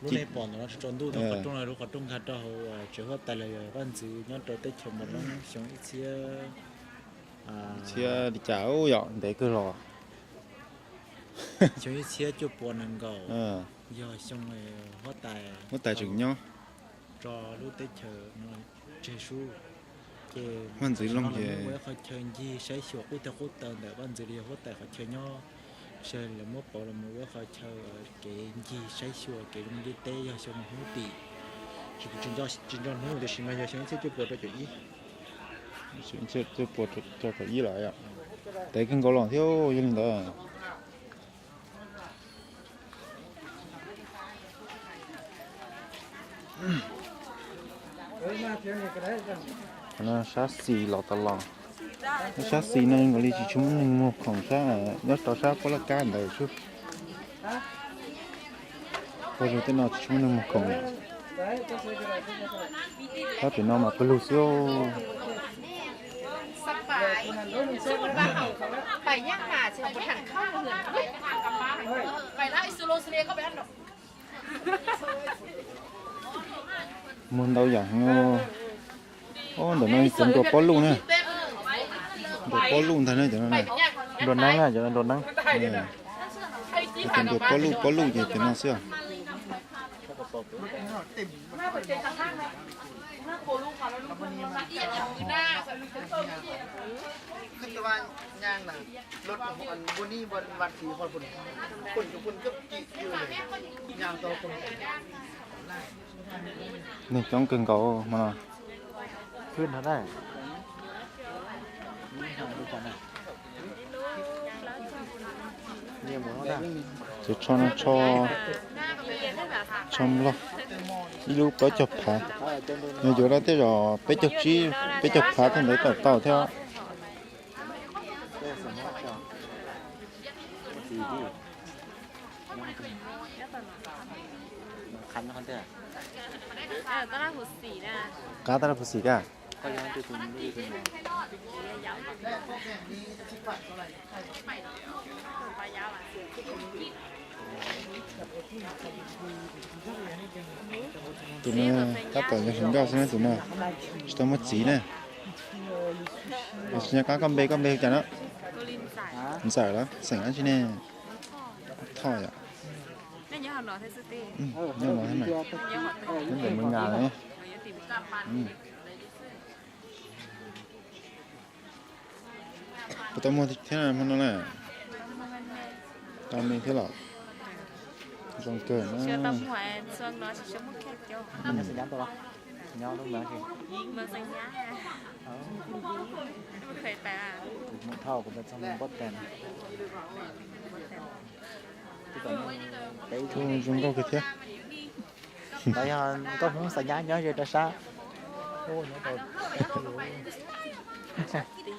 Lub nej pom ntawm no tsis tsaus ntuj, qhov rooj, lub qhov rooj nkag rau hauv tsev huab tais los yog vaj ntxwv nyob rau teb chaws Nplog xyoo ib txhiab, txhiab li cas ub yom, ntev kawg los. Xyoo ib txhiab cuaj puas nees nkaum, yog xyoo huab tais, huab tais tseem nyob rau lub teb chaws no tseg sub. Ces vaj ntxwv Looj ces ua ib qhov chaw ncig saib xyuas qub tag qub taw ntawm vaj ntxwv los yog huab tais qhov chaw nyob, sawv lawv muab pauv los mus ua ib qhov chaw kev ncig saib xyuas kev zoo li teb yog xyoo hnub tim, tsis nco hnub tiam sis mas yog xyoo ib txhiab cuaj puas rau caum ib. Cuaj puas rau caum ib lawm yom. Ntev kawg nkaus los thiab yog li ntawd. Sab xis los tas los, sab xis no nkaus li tsis tshua muaj neeg mus khoom sab, nyob rau sab pob laj kab ntawd xwb. Pog zog tej no tsis tshua muaj neeg mus khoom. Sab pem no mas pawg lug xwb. Muag ntau yam heev. Ob, ntawm no cov nruas pob luj na. Nruas pob luj ntag na cov no na. Nruas neeb na, cov no nruas neeb. Cov nruas pob luj, pob luj ces cov no xwb os. Neeg coob kawg nkaus hmo no. Ces tsho no tsho, tsho nplog, ib lub plaub caug phav, nws yuav dab tej zaum peb caug tsib, peb caug phav tej ntawd tau tau thiab. Qab tab laj puv xim tiag. Tus no tab tom yog hluas nkauj xwb na, tus no tsis tau muaj txiv na. Tsis nco qab koj npe, koj npe hu cas na? Ntxawm los xeem dab tsi ne? Thoj yom. Nyob no thiab na, nyob ntawm Mes Kas na. Puas tau muag thiab hmo no na? Tau me thiab los? Zoo kawg na. Zoo nkauj kawg thiab. Yog nkauj Hmoob xa nyab nyob ze rau sab.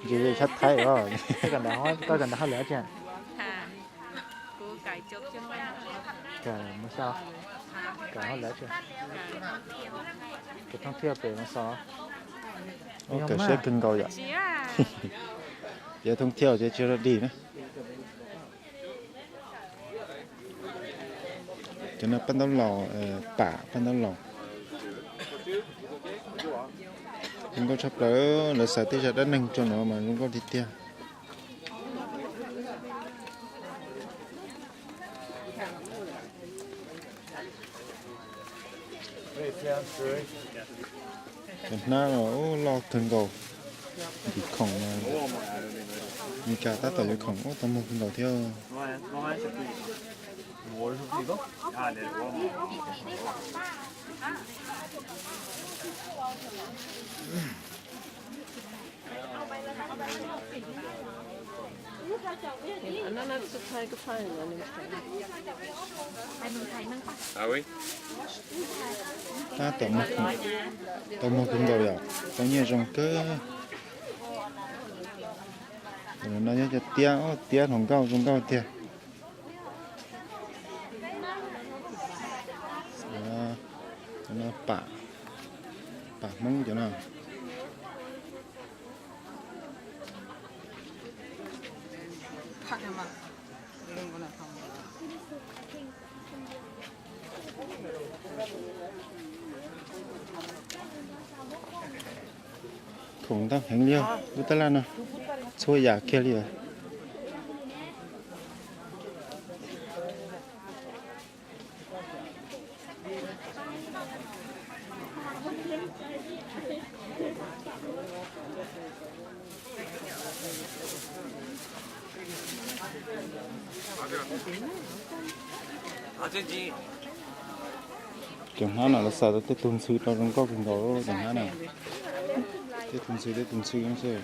Ze ze sab Thaib os. Koj kawm ntawv hauj lwm tsi? Kawm hauj lwm tsi? Kawm thooj thiaj pem no xo. Kawm siab kawg nkaus yom. Ces thooj thiaj ces tsis yog dig na. Cov no paj ntaub laus, pam paj ntaub laus. Zoo nkauj tshaj plaws, lawv xaws tej zaj dab neeg rau no mas zoo nkauj tiag tiag. Cov hnab los loj kawg nkaus, ntim khoom, Meskas tab tom yuav khoom, ub, tau muag kawg nkaus thiab. Tab tom, tau muag kawg nkaus yom, tau nyiaj zoo kawg. No yog cov tiab, tiab hluas nkauj zoo nkauj tiag. Cov no pam, pam Hmoob cov no. Khoom ntau heev li os, lub tab laj no txhua yam kiag li os. Cov hnab no lawv xaws tau tej tug ntxhw rau zoo nkauj kawg nkaus cov hnab na. Tej tug ntxhw, tej tug ntxhw xwb.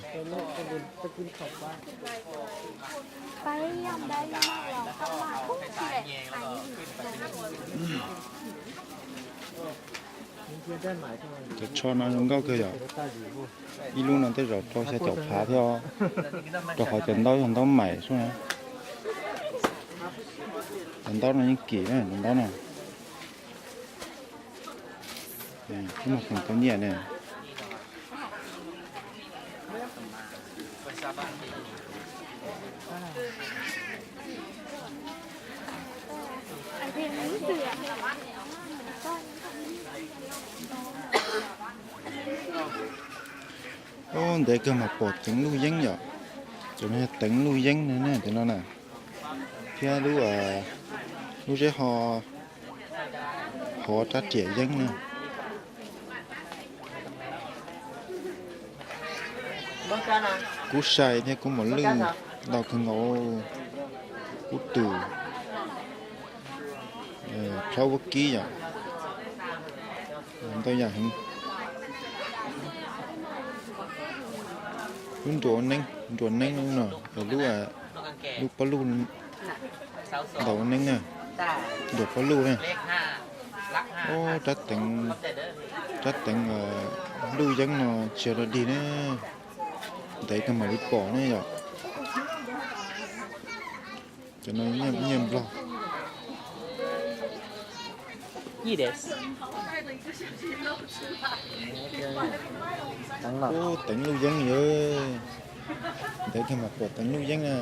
Cov tsho no zoo nkauj kawg yom. Ib lub no tej zaum rau xya caum phav thiab, rau qhov cov ntaub yog ntaub maim xwb na. Cov ntaub no yeej kim na, cov ntaub no. Muag khoom tau nyiaj ne. Ub, ntev kawg mas pom teev luj yeeb yom. Cov no yog teev luj yeeb ne, cov no na. Thiab lub, lub zeb ho, hov rab riam yeeb na. Kub sai thiab kub mos lwj ntau kawg nkaus. Kub twm, plhaub vaub kib yom. Ntau yam heev. Lub nruas neeb, nruas neeb no, lub, lub pob luj ntaus neeb na. Nruas pob luj na. Ub, rab teev, rab teev luj yeeb no tsis yog dog dig na. Ntev kawg mam li pom ne yom. Cov no nyiaj Nplog. Ub, teev luj yeeb yom. Ntev kawg mam pom teev luj yeeb na.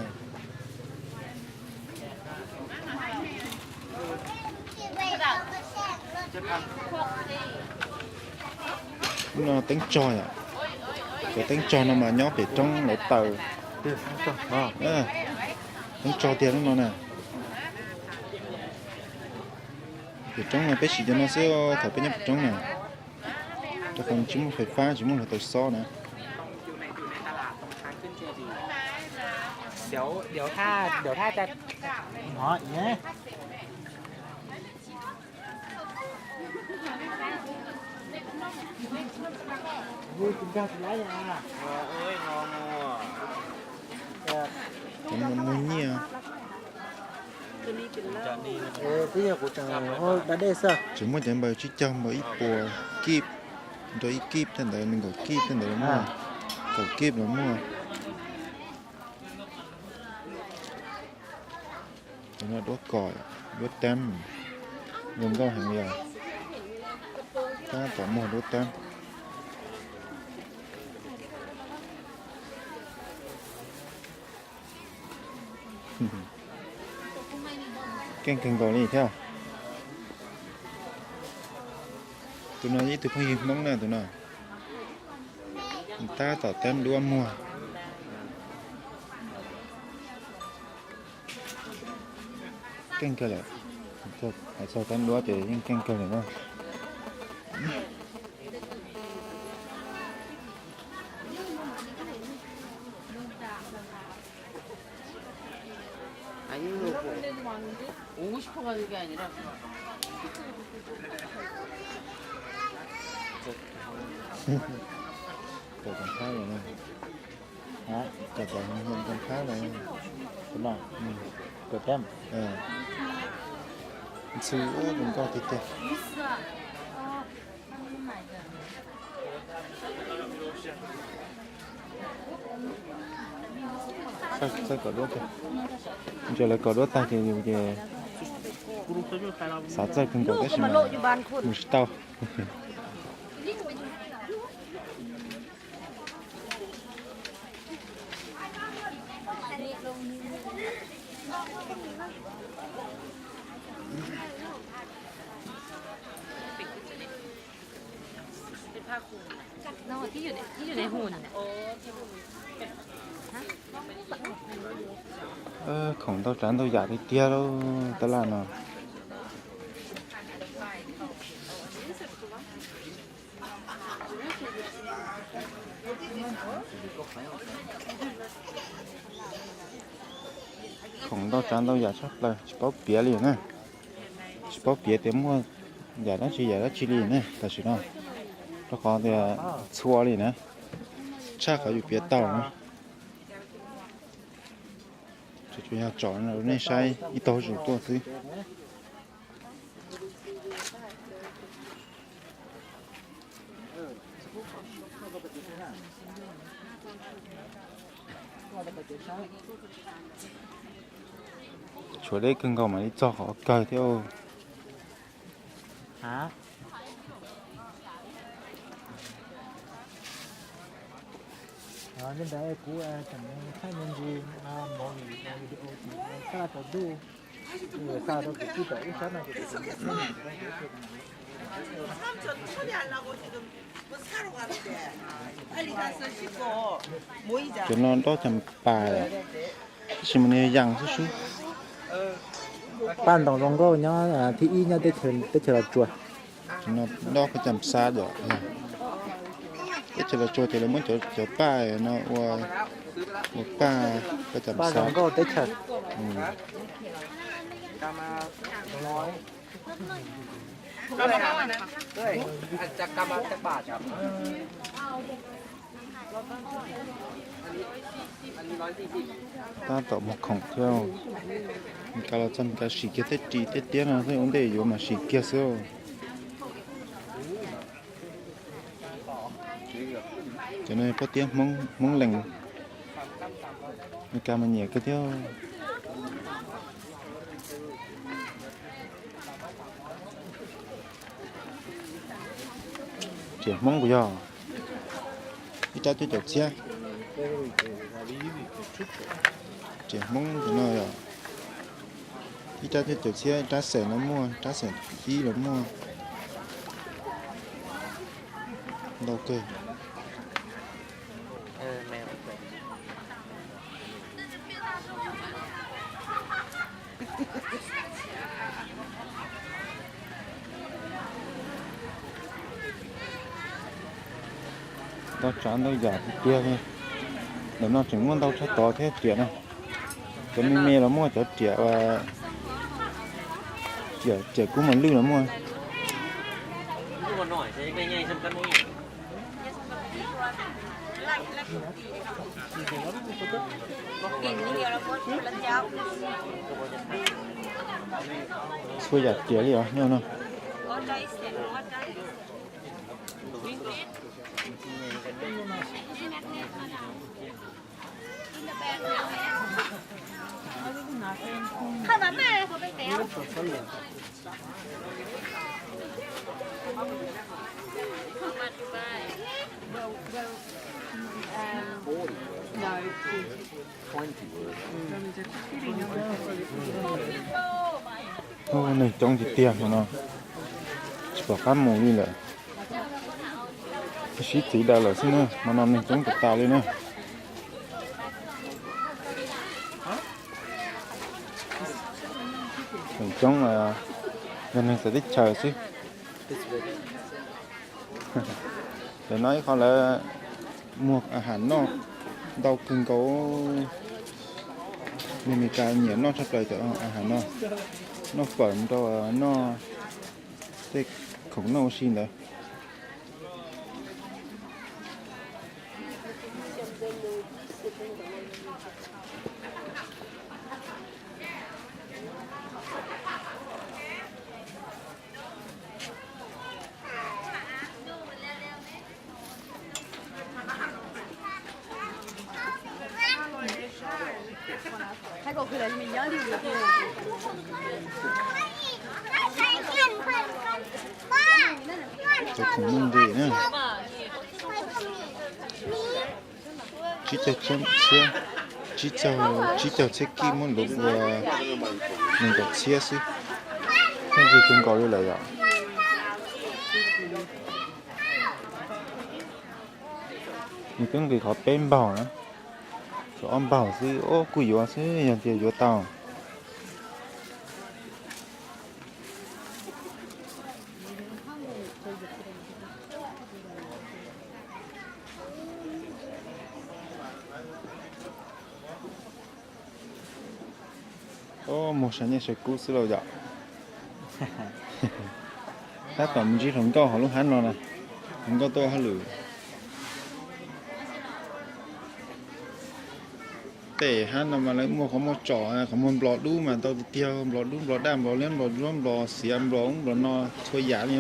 Lub no teeb tsog yom. Cov teeb tsog no mas nyob pem roob lawv taws. Teeb tsog tiag lub no na. Pem roob no peb siv cov no xwb thaum peb nyob pem roob na. Rau qhov tsis muaj fais fab, tsis muaj hluav taws xob na. Cov no muag nyiaj. Tsis muaj cov npaws tsib caug, npaws ib puas kib, rau ib kib tej ntawd, nees nkaum kib tej ntawd los muaj, kaum kib los muaj. Cov no duab kom, duab tab, zoo nkauj heev li os. Tab tom muag duab tab. Keej kawg nkaus li thiab. Tus no yog ib tug phooj ywg Hmoob na tus no. Tab tom tab duab muag. Keej kawg lawm. Hais txog tab duab ces yeej keej kawg lawm na. Ntxhw ua nkauj tiag tiag. Txawj kov duab tiag. Ntsia lawv kov duab tag ces yus ces xav txawj kawg nkaus tab sis mas mus tsis tau. Khoom ntau tsav ntau yam tiag tiag lauj, tab laj no. Khoom ntau tsav ntau yam tshaj plaws tsis paub piav li na. Tsis paub piav tias muaj yam dab tsi yam dab tsi li ne tam sim no, rau qhov tias txhua li na, tshaj qhov yus piav tau na. Tsuas yog tsom nej saib ib tog zus tuaj xwb. Tshuav deb kawg nkaus mam li txog qhov kawg thiab. Li ntawd kuv tseem thaij me ntsis movie video tim Xab Las Kaum Ntuj, xa rau kuv tij tom ub sab no. Cov no nrob cas pas, tab sis mas nws yam xwb xwb. Paj ntoos zoo nkauj nyob thib ib nyob teb chaws Los Tsuas. Nrob koj cas xab dom, teb chaws Los Tsuas ces lawv muab cov paj no ua, ua paj koj cas xab. Tab tom muag khoom thiab. Mes kas los txog Mes kas sim kiag tej ris tej tiab no xwb, ua ntej yuav mas sim kiag xwb. Cov no pob tiab Hmoob Lees, Mes kas mas nyiam kawg thiab. Riam Hmoob kuj yog ib rab cuaj caum txhiab. Riam Hmoob tus no yog ib rab cuaj caum txhiab, ib rab xees los muaj, rab xees ib los muaj. Ntau kawg. Ntau tsav ntau yam tiag tiag li. Ntawm no tseem muaj ntau tshaj tod thiab riam no. Cov me me los muaj, cov riam, riam kub mas lwj los muaj. Txhua yam riam li os nyob no. Neeg coob tiag tiag no, tsis pom qab mus li lawm. Sib txiv daws lawm xwb na, hmo no neeg coob tas tas li na. Feem coob yog neeg txawv teb chaws xwb. Lawv no ib qho lawv muag a has noj ntau kawg nkaus. Neeg Amelikas nyiam noj tshaj plaws cov a has no, noj fawm rau noj tej khoom noj ua si ntawd. Cov khoom noj nqi na, tsib caug txhiab, tsib caug, tsib caug txhiab kij muab luv ua nees nkaum txhiab xwb, yeej tsis tu nkaus li lawm yom. Nws twb nqis qhov peb npaug na, tshuav ob npaug xwb, o kuj yuav xwb yog tias yuav tau. O, muag sav nyiaj sav kub xwb lauj yom. Tab tom mus ntsib hluas nkauj hauv lub hab no na, hluas nkauj tuaj hauj lwm. Tej hab no mas lawv muaj qhov muag tsom, qhov muag nplos dub mas ntau tiag tiag, nplos dub, nplos daj, nplos liab, nplos ntsuab, nplos xiav, nplos ub nplos no txhua yam li.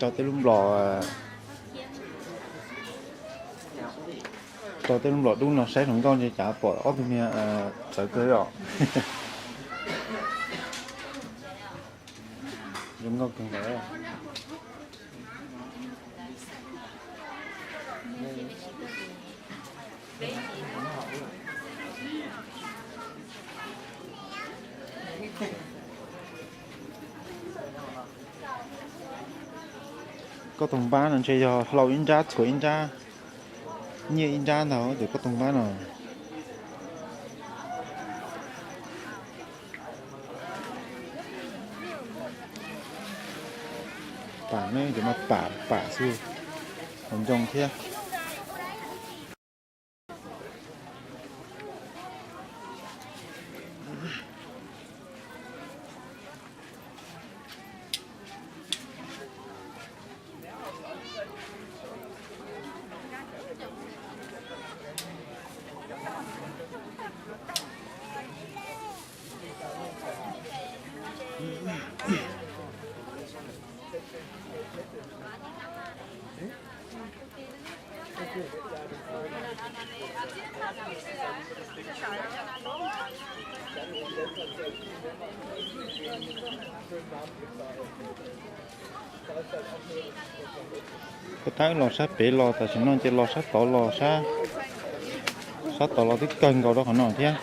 Rau tej lub nplos, rau tej lub nplos dub no saib hluas nkauj ntshe cas pom ob tug niag txawv kawg os. Zoo nkauj kawg nkaus. Koj tus npab no ntshe yog hlau ib nrab txhuav ib nrab, nyiaj ib nrab ntag ces koj tus npab no. Pam ne, cov no pam pam xwb, hauv ncoo thiab. Koj tab los sab pem los, tam sim no ces los sab tod los, sab tod los twb kawg nkaus rau qhov no thiab.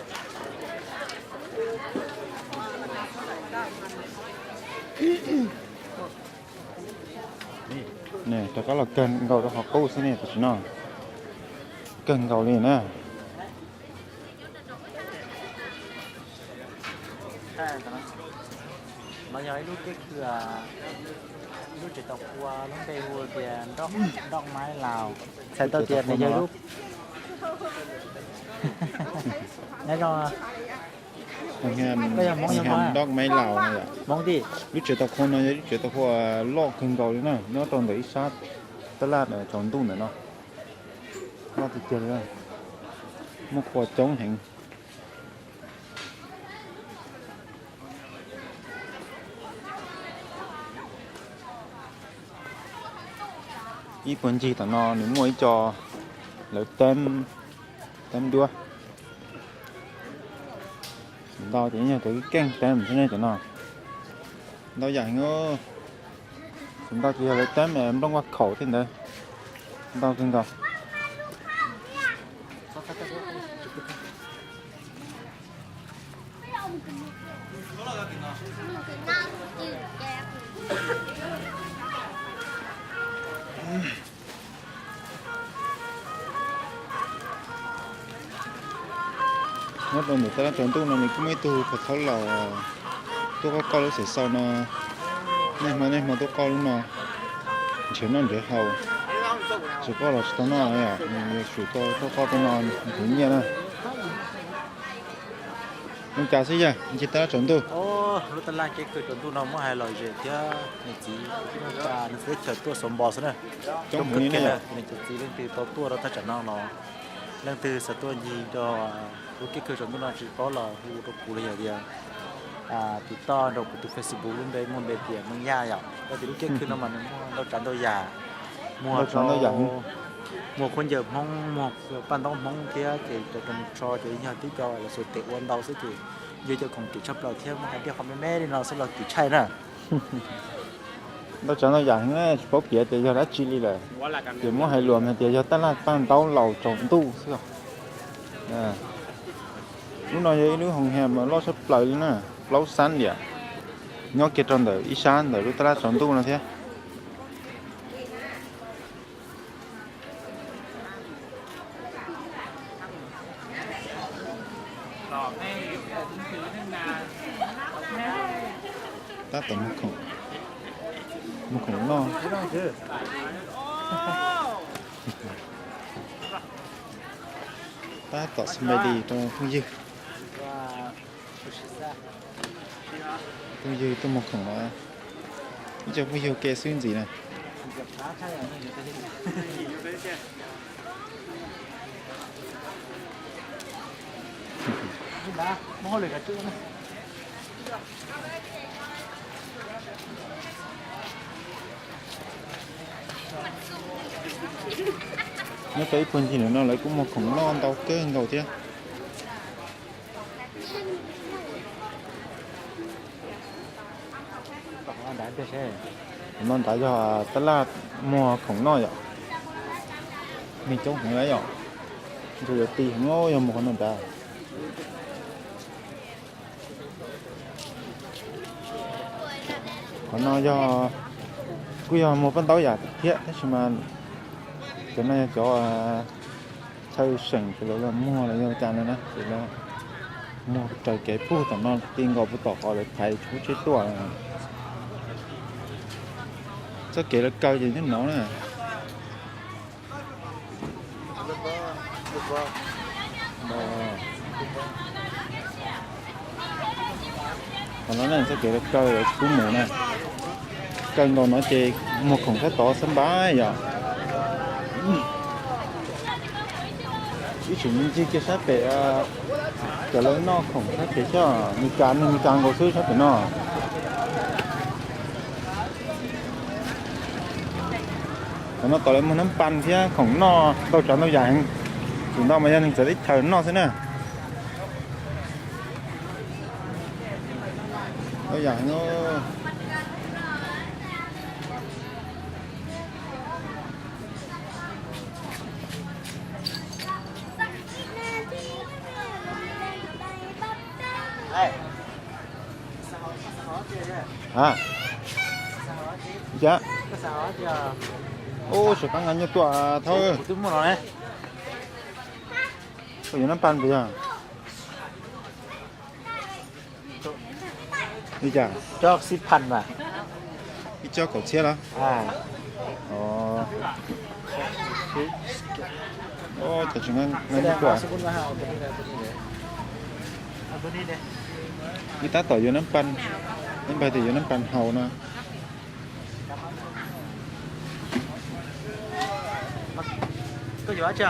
Rov qab los kawg nkaus rau qhov qub xwb ne, tam sim no kawg nkaus li na. No yog ib lub teb khw, lub tsev tau qhua, lub npe hu tias Nroj Maib Laus. Txhais tau tias nws yog lub, nyob zoo, koj yog Hmoob, Nroj Maib Laus no yom. Hmoob tij. Lub tsev tau qhua no yog lub tsev tau qhua loj kawg nkaus li na, nyob rau ntawm ib sab tab laj tsaus ntuj ntawm no. Loj tiag tiag li, muaj qhua coob heev. Ib puag ncig tom no nws muaj ib co lawv teeb, teeb duab. Ntau ces yog cov keej teeb xwb ne cov no. Ntau yam heev. Ntau ces yog lawv teeb nplooj vaj khaum thiab ntawd. Ntau kawg nkaus. Nyob rau ntawm tab laj tsaus ntuj no nws kuj muaj ib tug pog thaub laus tuaj qoj qoj lub xeem xaus no, niaj hmo niaj hmo tuaj qoj lub no, nrhiav noj nrhiav haus, tsis qoj los tsis tau noj, nws yuav tsum tau tuaj qoj tej no nrhiav nyiaj na. Zoo cas xwb yog nce tab laj tsaus ntuj. Lub tab laj kev kawg tsaus ntuj no muab hais lom zem thiab niam txiv, nws teb chaws tuaj xov npos xwb na. Coob heev li na. Niam cov txiv leej twg tau tuaj rau thaj tsam no los leej twg xav tuaj ncig rau lub kev kawg tsaus ntuj no tsis paub los hu rau kuv los yog tias tus toj rau kuv tus Facebook lub npe muaj npe tias Meej Yaj yom. Yog tias lub kev kawg no mas nws muaj ntau tsav ntau yam, muag ntau tsav ntau yam, muag khaub ncaws Hmoob, muag paj ntaub Hmoob thiab ces cov rau nws tso ces yog tib co los xuas tes ua ntau xwb ces yog cov khoom kim tshaj plaws thiab muab hais tias qhov me me li no xwb los kim tshaij na. Ntau tsav ntau yam heev, tsis paub piav tias yog dab tsi li lawm. Ces muab hais lus hais tias yog tab laj paj ntaub laus tsaus ntuj xwb. Lub no yog ib lub hoos hias loj tshaj plaws li na, plaub xab liam, nyob kiag rau ntawm ib sab ntawm lub tab laj tsaus ntuj no thiab. Tab tom muag khoom, muag khoom noj. Tab tom xab npais dis rau phooj ywg. Phooj ywg tuaj muag khoom los, ib co phooj ywg ua ke xwb ntxiv na. Nyob tau ib puag ncig ntawm no lawv kuj muag khoom noj ntau kawg nkaus thiab. Qhov no nrad yog tab laj muag khoom noj yom. Neeg coob heev yom. Ntsuag yuav ti heev yog mus qhov no nrad. Qhov no yog, kuj yog muag paj ntaub yam thiab tab sis mas cov no yog cov chaw seem ces lawv los muag los yog cas no na, ces lawv muag raws kev puag tom no ti nkaus puag tom qhov lawv thaiv tsheb tuaj. Txoj kev lawv kaw ces nyob no na. Qhov no ne txoj kev lawv kaw lawv tsis pub mus na. Kaw nkaus no ces muag khoom sab tod xab npab yom. Ib tsoom me ncig kiag sab pem, cov lawv noj khoom sab pem xwb, Meskas neeg Meskas nkaus xwb sab pem no. Qhov no tom lawv muag nab pas thiab khoom noj ntau tsav ntau yam heev. Tsis ntau mas yog neeg txawv teb chaws noj xwb na. Ntau yam heev. A, ua cas? Ub, tsis qab nqa nyuj tuaj thawb. Koj yuav nab pas puas yog? Li cas? Ib co kaum txhiab los? Ub, cas tsis nqa nyuj tuaj. Wb tab tom yuav nab pas, nab pas tias yuav nab pas haus no. Koj yuav dab tsi?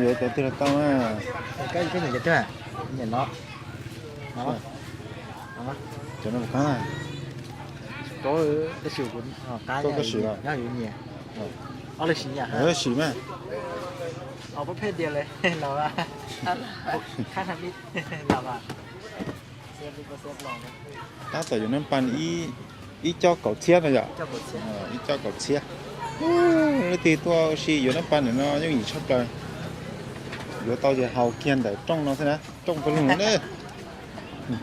Yuav cov twg los tau na. Koj nyiam cov twg? Nyiam no. Cov no puas qab na? Koj sim los? Nyiam. Sim mas. Tab tom yuav nab pas ib co kaum txhiab no yom. Ib co kaum txhiab. Leej twg tuaj ua si yuav nab pas ntawm no yooj yim tshaj plaws. Yuav tau ces haus kiag ntawm rooj no xwb na, rooj pawg lug na.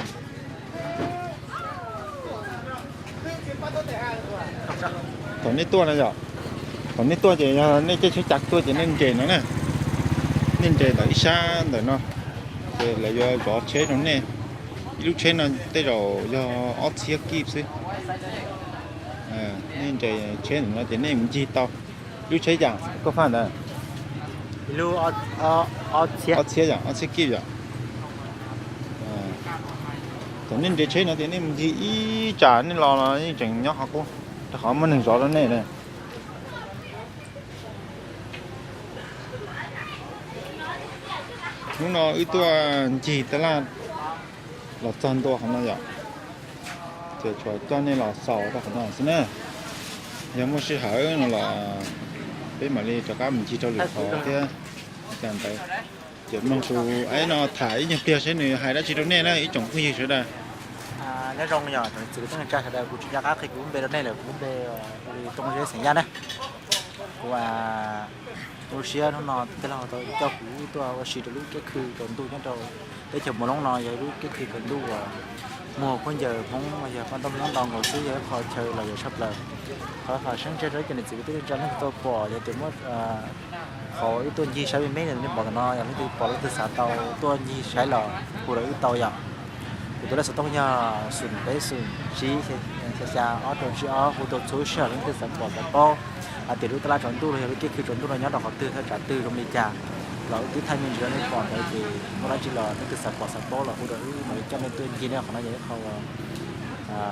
Thaum nej tuaj no yom, thaum nej tuaj ces yog nej caij tsheb cas tuaj ces nej nres no na, nej nres ntawm ib sab ntawm no, ces lawv yuav zov tsheb rau nej. Ib lub tsheb no tej zaum yog ob txhiab kib xwb. Nej nres tsheb ntawm no ces nej mus ncig tau. Lub tsheb yam koj faj ntawd, ob txhiab yom, ob txhiab kib yom. Thaum nej nres tsheb no ces nej mus ncig ib tsam nej los los yeej tseem nyob qhov qub, rau qhov muaj neeg zov rau nej na. Hnub no wb tuaj ncig taj laj los txog ntua qhov no yom, ces tsuas coj nej los xaus rau qhov no xwb na. Yog muaj sij hawm no los peb mam li rov qab mus ncig rau lwm qhov thiab. Cas ntawd ces mloog tus aib no tham ib nyuag pliag seb nws hais dab tsi rau nej na ib tsoom phooj ywg sawv daws. Nyob zoo yog tsoom niam txiv kwv tij neej tsa sawv daws, kuv tsis nco qab qhia kuv lub npe rau nej lawm, kuv lub npe Tooj Zeb xeem Yaj na. Kuv lub siab hnub no tij laug tau coj kuv tuaj ua si rau lub kiab khw tsaus ntuj nyob rau teb chaws Moos Loob no, yog lub kiab khw tsaus ntuj uas muag khaub ncaws Hmoob los yog paj ntaub Hmoob ntau nkaus xwb, yog ib qho chaw lom zem tshaj plaws. Thov faj seeb ntshe rau cov niam txiv kwv tij neej tsa nej twb tau pom yog tias muab qhov wb tuaj ncig saib me me nej pom no, yog leej twg pom leej twg xav tau tuaj ncig saib los hu rau wb tau yom. Kuv tus lej xov tooj yog xoom peb xoom tsib xya xya ob rau tsib ob, hu rau txhua sij hawm leej twg xav pom xav paub hais tias lub taj laj tsaus ntuj los yog lub kiab khw tsaus ntuj no nyob rau qhov twg thaj tsam twg zoo li cas, los wb twb thaij me ntsis rau nej pom ntawd, ces muaj dab tsi los leej twg xav pom xav paub los hu rau wb mam li coj nej tuaj ncig na. Qhov no yog ib qho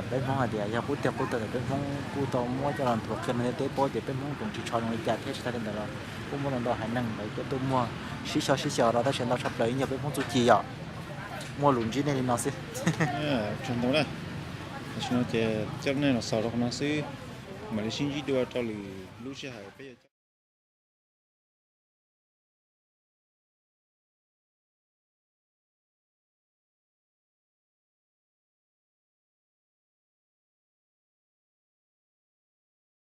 peb Hmoob hais tias yog qub tiag qub tag ntawm peb Hmoob kuj tau muab coj los nthuav qhia rau ntiaj teb paub tias peb Hmoob tseem tsis tsho zoo li cas thiab tsis tag li ntawd los kuj muaj ntau ntau haiv neeg ntawd tuaj tuaj muag sib xyaw sib xyaw rau tab sis ntau tshaj plaws ib nyuag peb Hmoob txuj ci yom. Muaj lus ntsib nej li no xwb. Tsaug ntau na. Tam sim no ces coj nej los xaus rau qhov no xwb, mam li sib ntsib dua rau lwm lub sij hawm peb yuav